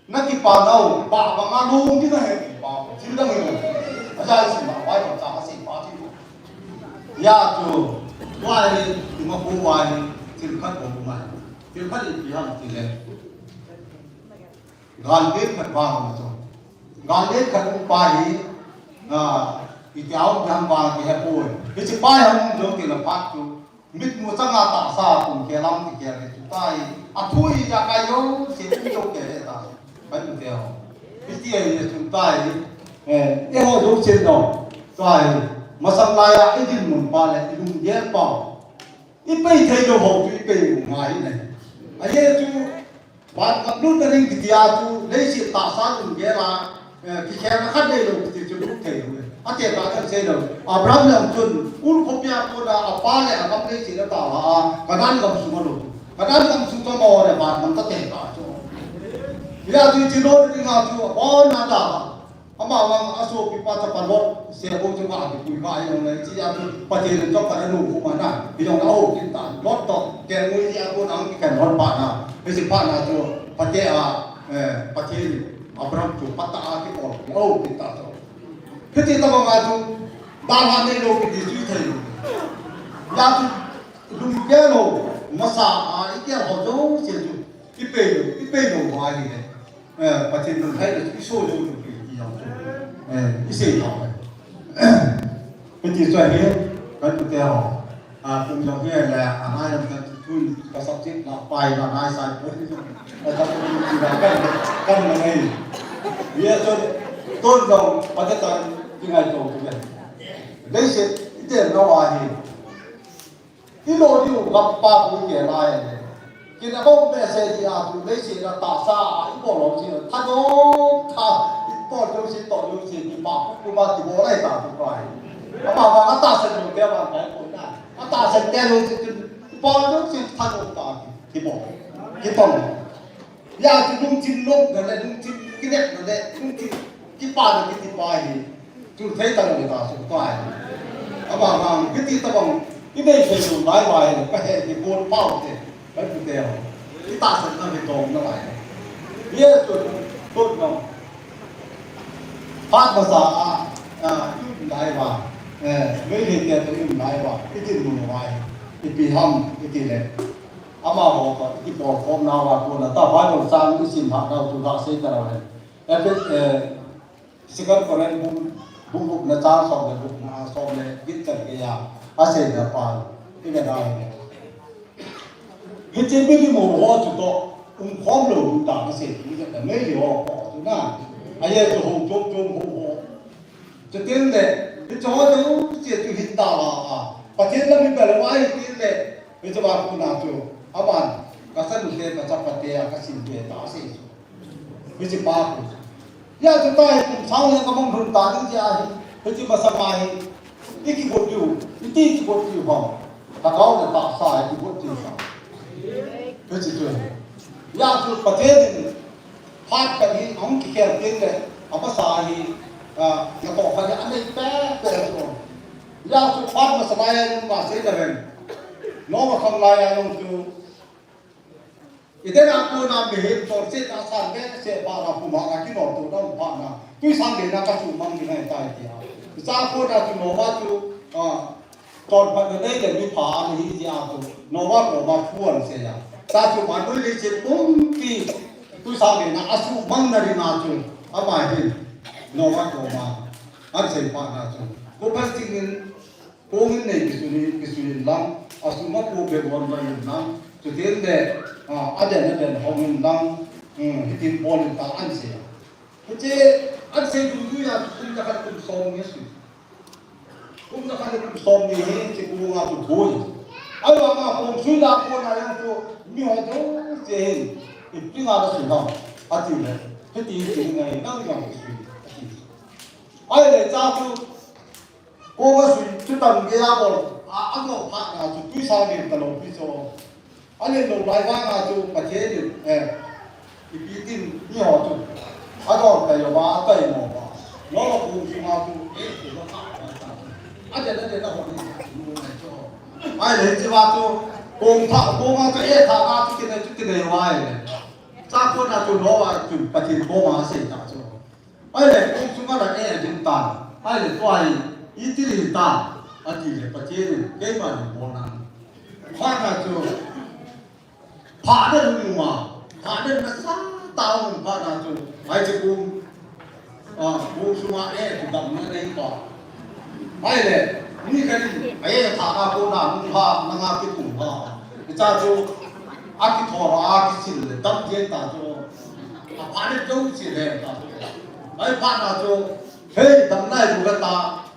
Na kipa nau, pa banga lou ding ahi kipa, thil dang hilou. Aja isi ma, Bible cha kasei pa thil. Hijeh chun, tua hi, ima pu vai, thil khat bou mai. Thil khat ipi ham ti le. Gal len khat vang chu. Gal len khat um pa hi, ah, iti a um ding vang kihe poi. Hiche pa hi um jong kila phat chu. Mitmu chang a tahsa kum kilam ti kile chu tai. Athu ija kai jong se ti jong kile ta. Pai mu te ho. Hiti ahi chu tai. Eh, eiho jong chen dong. Tai. Masang lai a idinmun pa le ilunggel pa. Ipei thei lou ho chu ipei u ngai ne. Ahi chu Van gam lutna ding kiti a chu, leiset tahsa lunggel a, eh, kikhelna khat neilou kiti chu lut thei lou. Ati a kan sei lou. Abraham jong chun, Ur khopi a kona, apa le agam leiset atahsa a, Canaan gam sung alou. Canaan gam sung chu amau le van gam tate ta chu. Hijeh chun hiche lutna ding a chu, abon a ta. Ama vang asopipa chapa Lot, seh bou chu kakipui kha hijongle, hiche a chu Pathen in chapa anu khu mana, hijongle ahou kit tan, Lot toh, kelngoi jeh a kona ahung kikhen Lot pa na, hiche pa na chu, Pathen a, eh, Pathen in Abraham chu phatah a kibol, ahou kit ta chu. Hiti tobang a chu, dalha neilou kiti chu ithei lou. Hijeh chun, lunggel lou, masa a, igel ho jouse chu, ipei lou, ipei lou va ahile. Eh, Pathen lungthim le, i so jo jo pi ti jong chu. Eh, i sei tau le. Hiti chu ahi, kan pu te ho. Ah, kum jong hi le, anai lam kan thu, ka subject la pai la nai sai pu. Eh, ka pu ti la kan, kan la ngai. Ye chu, tun jong, Pathen ta, ti ngai to tu le. Leiset, i te na wa hi. Ilo diu gam pa pu ke lai le. Kin a bou message a tu leiset a tahsa a ibol lou chu. Thadou tha ibol lou chu to lou chu kipa pu pu ma kibol lai ta tu pai. Ama ma atahsan lou te ma kai ko na. Atahsan te lou chu tu ibol lou chu thadou ta kibol. Kibol. Hijeh chun lungthim nopna le, lungthim kinepna le, lungthim kipana kiti pa hi. Chun thei talou ta chu pai. Ama vang, kiti tabang, inei thei lou lai vai, kahe kibol pau te, kapu te ho. Itahsan na ve tong na lai. Ye tu, tu no. Phat masa a, a, i um lai va. Eh, Meitei te toh i um lai va. Idinmun vai. Ipi ham, iti le. Amaho toh, i kibol khom nauva kona, ta Bible chang i sim lhah nau chu gasei talou hen. Epi-, eh, Second Corinth bung, bung gupna chang som le gupna, som le get chan geiya, aseina pa, i ga dau le. Hiche milim ho chu toh, um khom lou ding ta kasei, i ga ta Meitei ho ko chu na. Ahi chu ho chom chom ho ho. Chuti le, hiche ho chu, che chu hin ta la a. Pathen lam i bel vai ti le, Hiche va kona chu, aman, ka chanu te, ka chapa te, a ka sin te, ta sei chu. Hiche pa khu. Hijeh chun tua hi kum sang le ka mong lhun ta ding jeh ahi. Hiche masang a hi, i kigot diu, iti kigot diu ham. Lhagao le tahsa i kigot diu ham. Hiche chu. Hijeh chun Pathen in Phat khat hi ahung kikhel teng le, amasa hi, ah, natoh khat hi anei pehpeh chu. Hijeh chun phat masa lai a jong kasei le ven. Noah khang lai a jong chu. Eden a kona mihem chonset a san behseh phat a puma a kinoltoh dam phat na. Twisang beina kasuhmang ding ahitai tia. Hiche a kona chu Noah chu, ah, Chonphatna nei le mipha ana hi jeh a chu, Noah koma thu ana sei a. Tua chu vannoi leiset pumpi, twisang beina asuhmang na dinga chu, Ama hin, Noah koma, ahin seiphat na chu. Ko plastic in, kong in nei kisui, kisui in lang, asung a ko be bon ba in lang, chuteng le, a, aden, aden hong in lang, um, hitin bol in ta ahin sei. Hiche, ahin sei duidui a, kum jakhat kum som ni sui. Kum jakhat le kum som ni hi, hiche kong a chu boi. Ahivanga kong sui la kona jong chu, miho jouse hin, ipi dinga nasui ham, ati le. Hiti, hiti ngai, nang jong kisui, ati. Ahile cha chu, kong asui, chu tam gei a bol, a, abol phat na chu, tuisa gei talou pi chu. Alet lou lai vanga chu Pathen in, eh, ipi tin miho chu adol tai lou va, atai mo va. Noah kong sunga chu, eh, chu va kha va ta. Aden, aden, ahon ni, nu nai chu. Ahile hiche va chu, kong tha, kong a chu, eh, tha na chu, kinei chu, kinei va ahile. Cha kona chu Noah chu Pathen koma asei ta chu. Ahile, kong sunga la eh, adim tan. Ahile, tua hi, iti le tan. Ati le, Pathen in, keima nei bol nang. Phat na chu, phat na lung ma, phat na nasa ta um phat na chu, ai chu kong, a, kong sunga eh, chu damna nei pa. Ahile, mi khat in, eh, tha na kona, nung ha, nanga kitung ha. Cha chu, akithor a, akisil le, dam jeng ta chu. Aphat le jouse le ta chu. Ahiphat na chu, hei, dam nai bu le ta,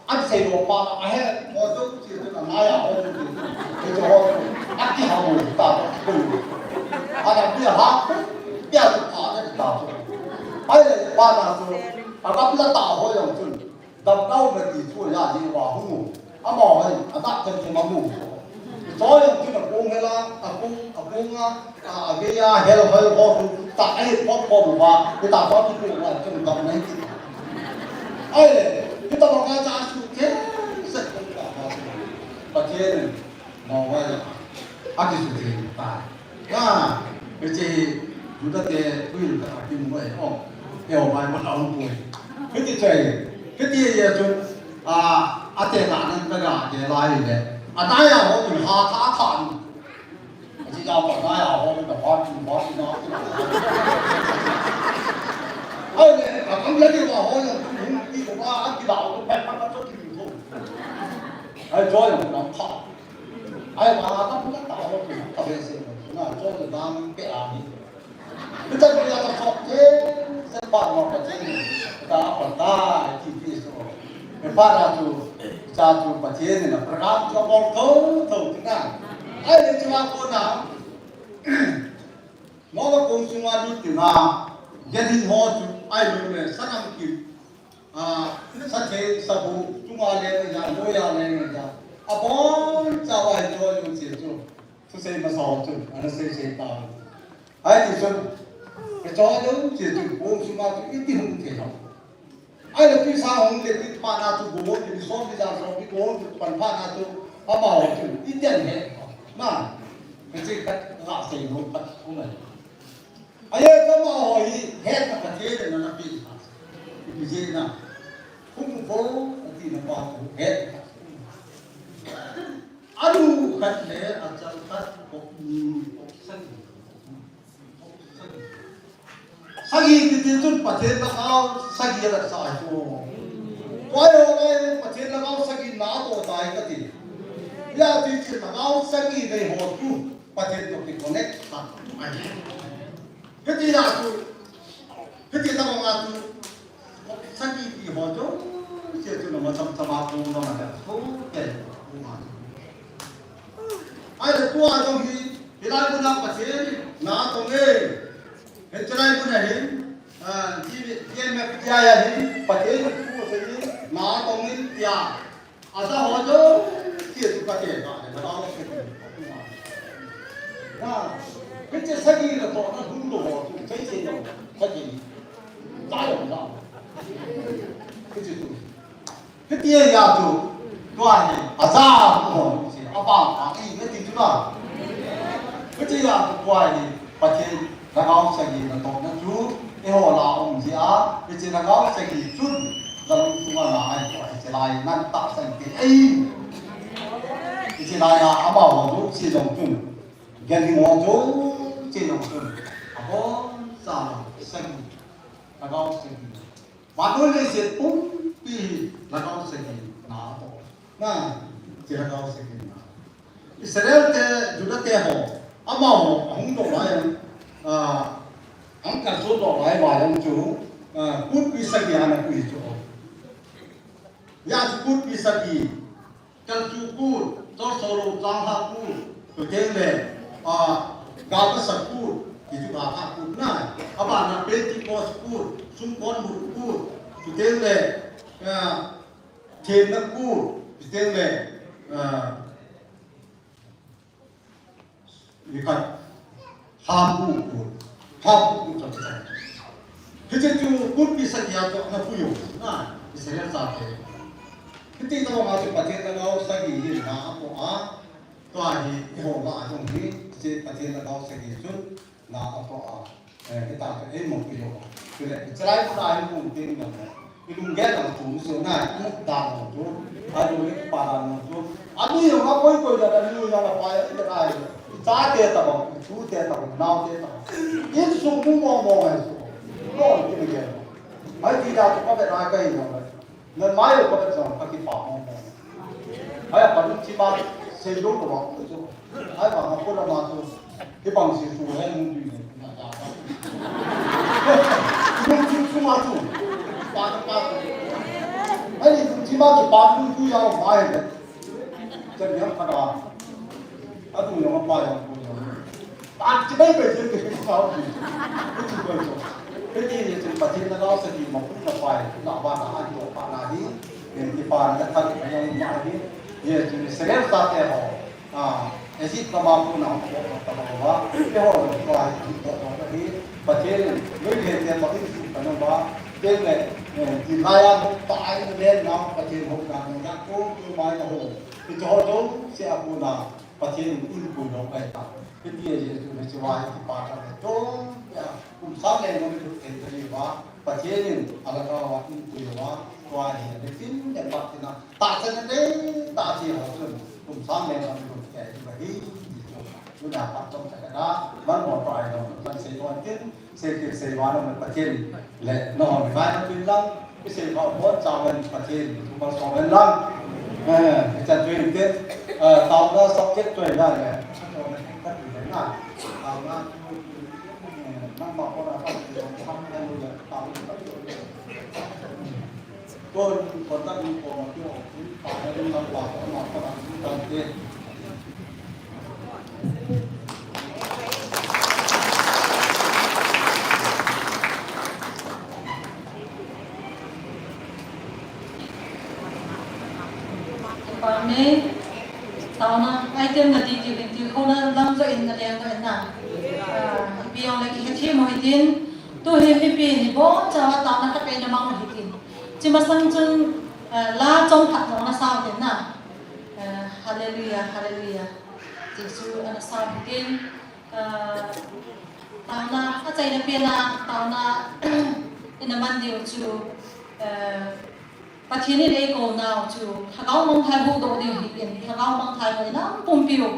ahin sei lou pa, ahe, ho jouse chu na nai a ho chu. Hei chu ho, akiham u ta chu. Ana pi ha, pi a chu phat le ta chu. Ahile, phat na chu, agamla ta ho jong chu. Damna um e ti thu aja jing uva hung u. Amaho hin, adah them them amu. Choi jong chun akong hela, akong, akong a, a, agei a, hel, hel, ho, tu, ta, ahi, pom, pom uva, hita, pom, tu, tu, uva, chun damna hi ti. Ahile, hita banga cha su, ke, se, ta, ta, Pathen in, Noah a, akisutheng tai. Na, hiche hi, Juda te, tuin ka kimu e, o. Eiho Bible a um poi. Hiti chu ahi, hiti ahi chun, a, ate na nan ka ga te lai le. Anai a ho chun ha tha tha nu. Achi ja pa nai a ho chun da pa chun pa chun na. Ahile, akam le ni wa ho ya chun hung ti ko ba, akila ko pa pa pa to ti ko. Ai, choi ya nam tha. Ai, wa, ka pu ka ta lo, ka be se lo. Na, cho to dang pe a ni. Ni ta ko ya ta sok ke, se pa lo ka che ni. Ta pa ta, ti ti so. E pa ra tu, cha tu pa che ni na, program cho bol to, to ti na. Ai, ni chi ma ko na. Mo ma kong sunga lut ti na. Ge din ho tu, ai lo le, sanam ki. A, sathei, sabu, chunga leng ahi, noiya leng ahi. Abon chauva hiche ho jong chu. Thusei masa ho chu, ana sei sei tau. Ahi ti chun, hiche ho jong chu, kong sunga chu iti hung thei ham. Ahile tuisa hung le ti phat na chu go, ti som ti ja som ti go, pan phat na chu, amaho chu, iti ahe. Na, hiche khat nga sei nom khat hung ahi. Ahi, kama ho hi, hetna Pathen in ana pe. Ipi jeh a. Hung vo, ati na pa chu, hetna. Anu khat le, achal khat, kop ni, kop sagi. Kop sagi. Sagi kiti chun Pathen lhagao sagi la sa chu. Koi ho le, Pathen lhagao sagi na to tai kati. Ya ti ti lhagao sagi nei ho chu. Pathen toh ki connect khat ahi. Hiti a chu, hiti tabang a chu, sagi ti ho chu, sia chu nama cham cham a pu nama ja chu, ke, pu ma chu. Ahile tua jong hi, hilai muna Pathen, na tong e. Hiche lai muna hin, ah, G M F T I a hin, Pathen tu se hin, na tong in tia. Aja ho jouse chu kate kate, na, hiche sagi natohna hung lou ho chu, sei sei lou, sagi. Chai lou na. Hiche chu. Hitia chu, tua hi, aja ho, hiche, apa, apa, i, hiche chu na. Hitia chu, tua hi, Pathen, Lhagao sagi natohna chu, eiho lah a um jeh a, hiche lhagao sagi chun, nalung sunga na ahi, hiche lai nantah sagi te ahi. Hiche lai a, amaho jouse jong chun, gel ho jouse jong chun, aboncha sagi. Lhagao sagi. Vannoi leiset pumpi hi lhagao sagi na ato. Na, hiche lhagao sagi na. Israel te, Juda te ho, amaho ahung doh lai a, ah, ahung kalsong doh lai uva jong chu, ah, kutpi sagi ana pui chu. Hijeh chun kutpi sagi, Kalchuh kut, Chorsolou Changlhah kut, chuteng le, ah, Galvasat kut, ti chu Galvasat kut na. Abana Pentecost kut, Sumkon Mut kut, chuteng le, ah, Themna kut, chuteng le, ah, Nikhat, Hambu kut, Hambu kut chang chang. Hiche chu kutpi sagi a chu ana pui u, na, Israel chate. Hiti tobang a chu Pathen lhagao sagi hi na ato a, tua hi eiho lah a jong hi, hiche Pathen lhagao sagi chun na ato a. Eh, hitia chu eimang pui u. Chule, hiche lai chun a hi kum ting jong le. Ilunggel jong chu, so na, imu dan jong chu. Alung le kipa dan jong chu. Anui jong akoi koi dan, anui jong apai, ite kai. Ichate tabang, itute tabang, inaote tabang. Insung mu mong mong ahi chu. Lon ti mi gel. Mai ti da chu kavet a kai jong le. Nangma jong kavet jong kakipa mong mong. Hia, panung chima seilou lou a chu. Hia, bang a pura ma chu. Hibang si chu he lung dui ne. Lung chu chu ma chu. Pa pa. Hia, lung chima chu pa lung chu ya ma he. Chen yang pa da. Atu yang pa yang ko yang. Tah chi bai bai jeng kei sao ki. Kei chi bai jo. Kei ti ye chen Pathen lhagao sagi ma pu na pai, na ba na an jo pa na hi. Kei ti pa na thak na yang ma hi. Ye chen Israel chate ho. Ah, Egypt na ma pu na ho ko ta ba ba. Kei ho ko ai ti ko ko hi. Pathen lui le te ma in su ta na ba. Kei le, eh, ti la ya ta ai le na Pathen ho na na ko ko mai na ho. Kei ho jo se a pu na. Pathen in pui lou ahi ta. Hiti ahi chu hiche va hi kipa tah le chom pia kum sang le ngam lut thei ta hi va. Pathen in alhagao a in pui lou va. Tua hi le tin le pat tin a. Tahsan le tahsan ho chun kum sang le ngam lut thei ta hi. Tuna pat chom ta ka. Man ho pa ai lo. Man sei lo tin. Sei kit sei vang le Pathen le nangho ngai na pin lang, kisei pha bon cha ven Pathen, thu mal so ven lang. Eh, cha tui te, eh, taona subject tui na le. Taona tu, eh, nang ma ko na pa, taona tu le, taona tu. Amen. Taona, item na ti ti ti ko na lam jo in na leng na. Ah, ipi jong le kihe thei mo hitin. Tu hi mipi ni bon cha taona ka pe na mang hitin. Chi masang chun, eh, la chom khat jong na sao tin na. Eh, hallelujah, hallelujah. Jesu ana sao tin, eh, taona, achaina pena, taona, ina man diu chu, eh, Pathen in eikou nau chu, lhagao mangthai huhdoh diu hi in, lhagao mangthai hoi lam pumpiu.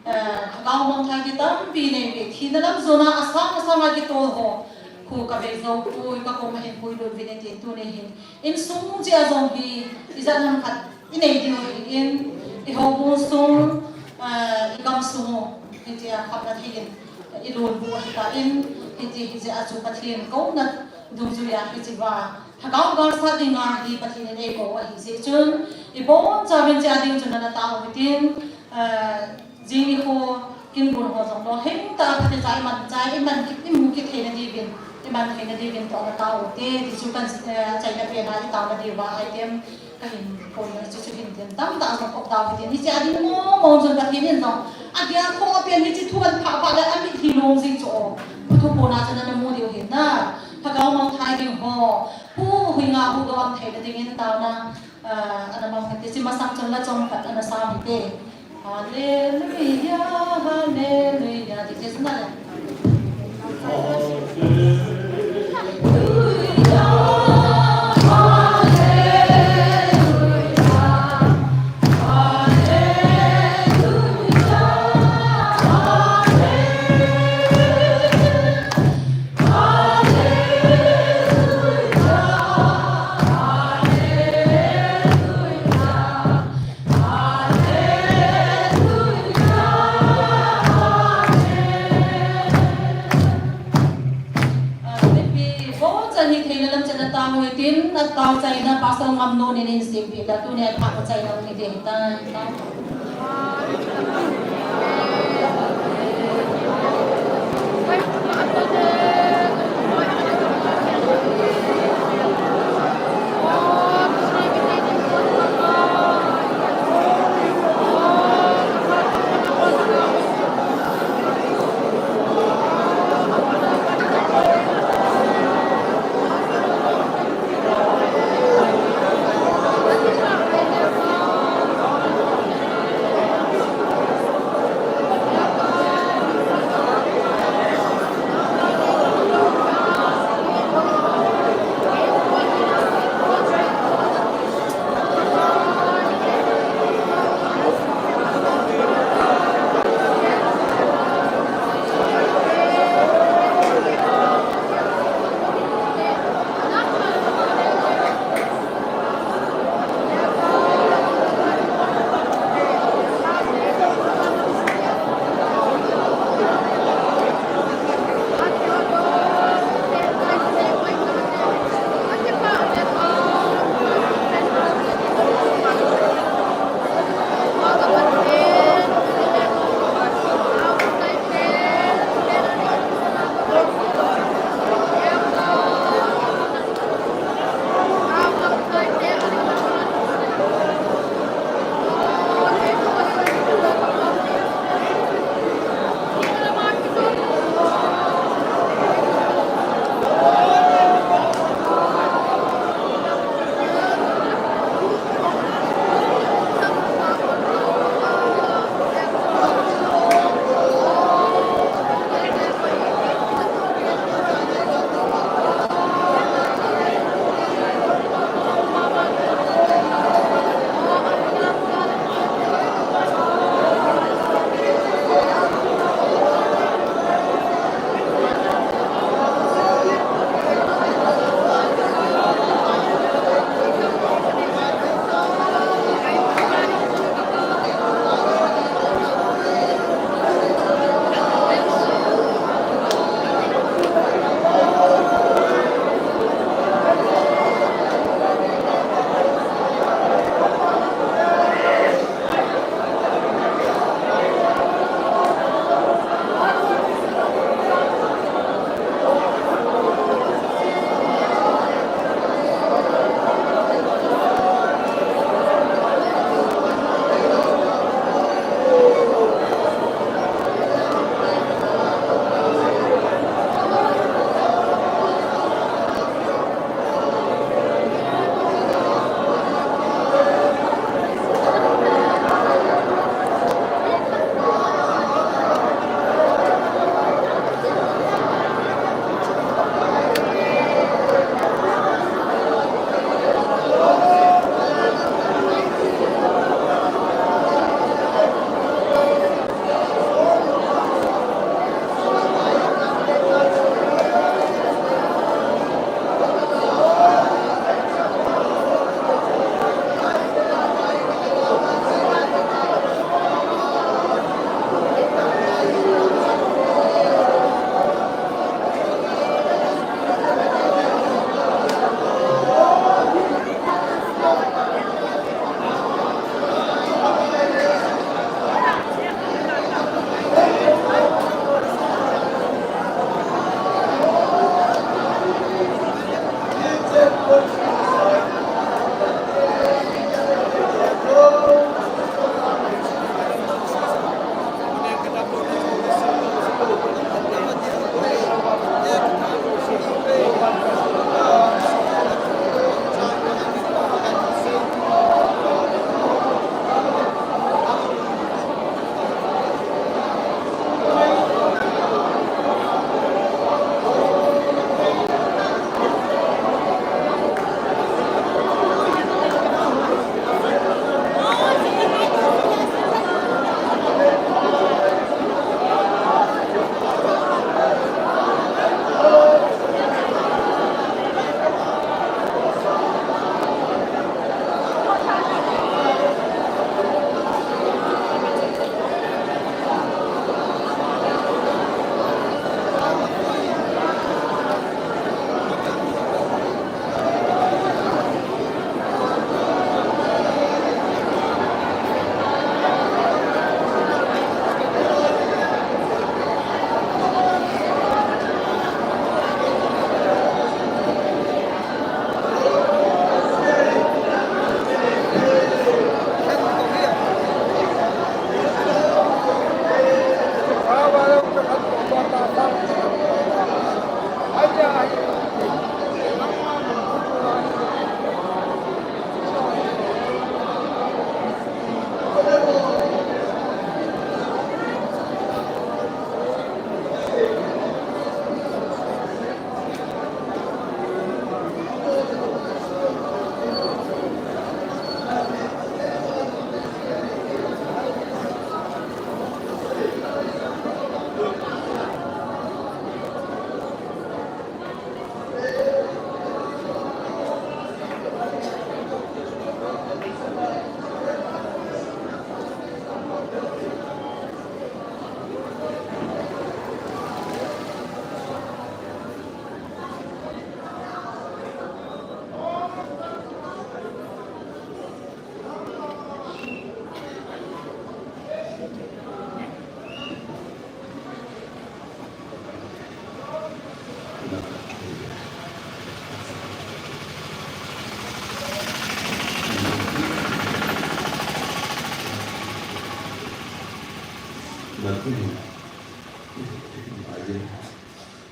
Eh, lhagao mangthai kitampi nei uve, thina lam jona asang asang a kitol ho. Khu ka vei jou pui, ka koma hin puilut uvin tin tuni hin. Insung cheh a jong hi, ijat ham khat inei diu ahin, i houbung sung, eh, i gam sung u, hitia khamna thei in, i lunbu ahi tan, hiti hi jeh a chu Pathen kouna dungjui a hiche va. Lhagao galsat dinga hi Pathen in eikou ahi jeh chun, i bonchauvin cheh a ding chun ana tao hitin, eh, Jing nikho kin bun ho jong lolhing tah a Pathen cha iman chai, iman kit, imu kit theina diuvin, iman theina diuvin toh ana tao u te, ti chu kan, eh, achaina pena i taona diuva item kahin phon na chu chu hin tin tamtah jong khop tao u tin. Hiche a ding mong mong jong Pathen in jong agel kho pen hiche thu aphah phat le amitlhi long jing chu o. Thu phon a chun ana mu diu hin na. Lhagao mangthai ding ho. Pu hui nga hu dom theina dingin taona. Ah, ana mang hite, chi masang chun la chom khat ana sam hite. Hallelujah, hallelujah, ti che sna le. Theina lam chan a tao hitin, a tao chaina Pastor Ngamnu in eihin sempeh a, tuni a phat a chaina hung hi ding ahitai.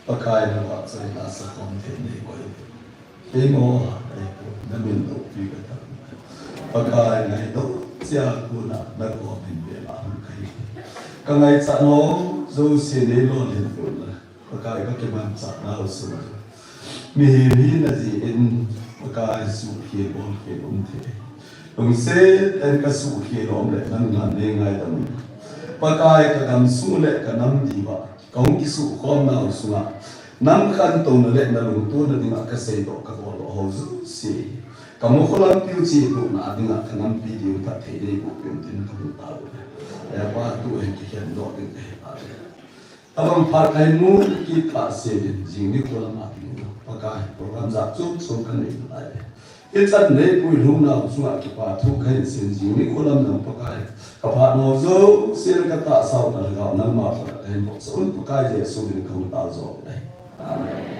Pakai na vahchoi na sakhom thei nei koi. Kei mo, ei ko, na min loupi ka ta. Pakai ngaito chia kona na ko min be la hung kai. Ka ngaichat ho jouse nei lolhin pon la. Pakai ka kimanchah nau sunga. Mihem hina jeh in Pakai suhkhel bolkhel um thei. Lungset in ka suhkhel lom le nangman nei ngaidam. Pakai ka gamsung le ka nam diuva. Ka hung kisuhkhom nau sunga, nam khantouna le na lungtona dinga ka seidoh ka boldoh ho jouse, ka mukholam piu chehdohna dinga ka nampi diu phatthei neiboh peh un tin ka hung tao uve. Hepa, tu hin kikhen doh ding kahi tauve. Tabang phat kahin mu kit kahsen, jing nikho lam a ding Pakai program jat chom chom kanei nalai uve. Hichan neipui lhungnau chunga kipa thu kahin sei jing nikho lam nang Pakai. Ka phat nau jouse le ka tahsau ka lhagao nangma pat a kahin vopsah un Pakai Jesu min in kahung tao jo ahi. Amen.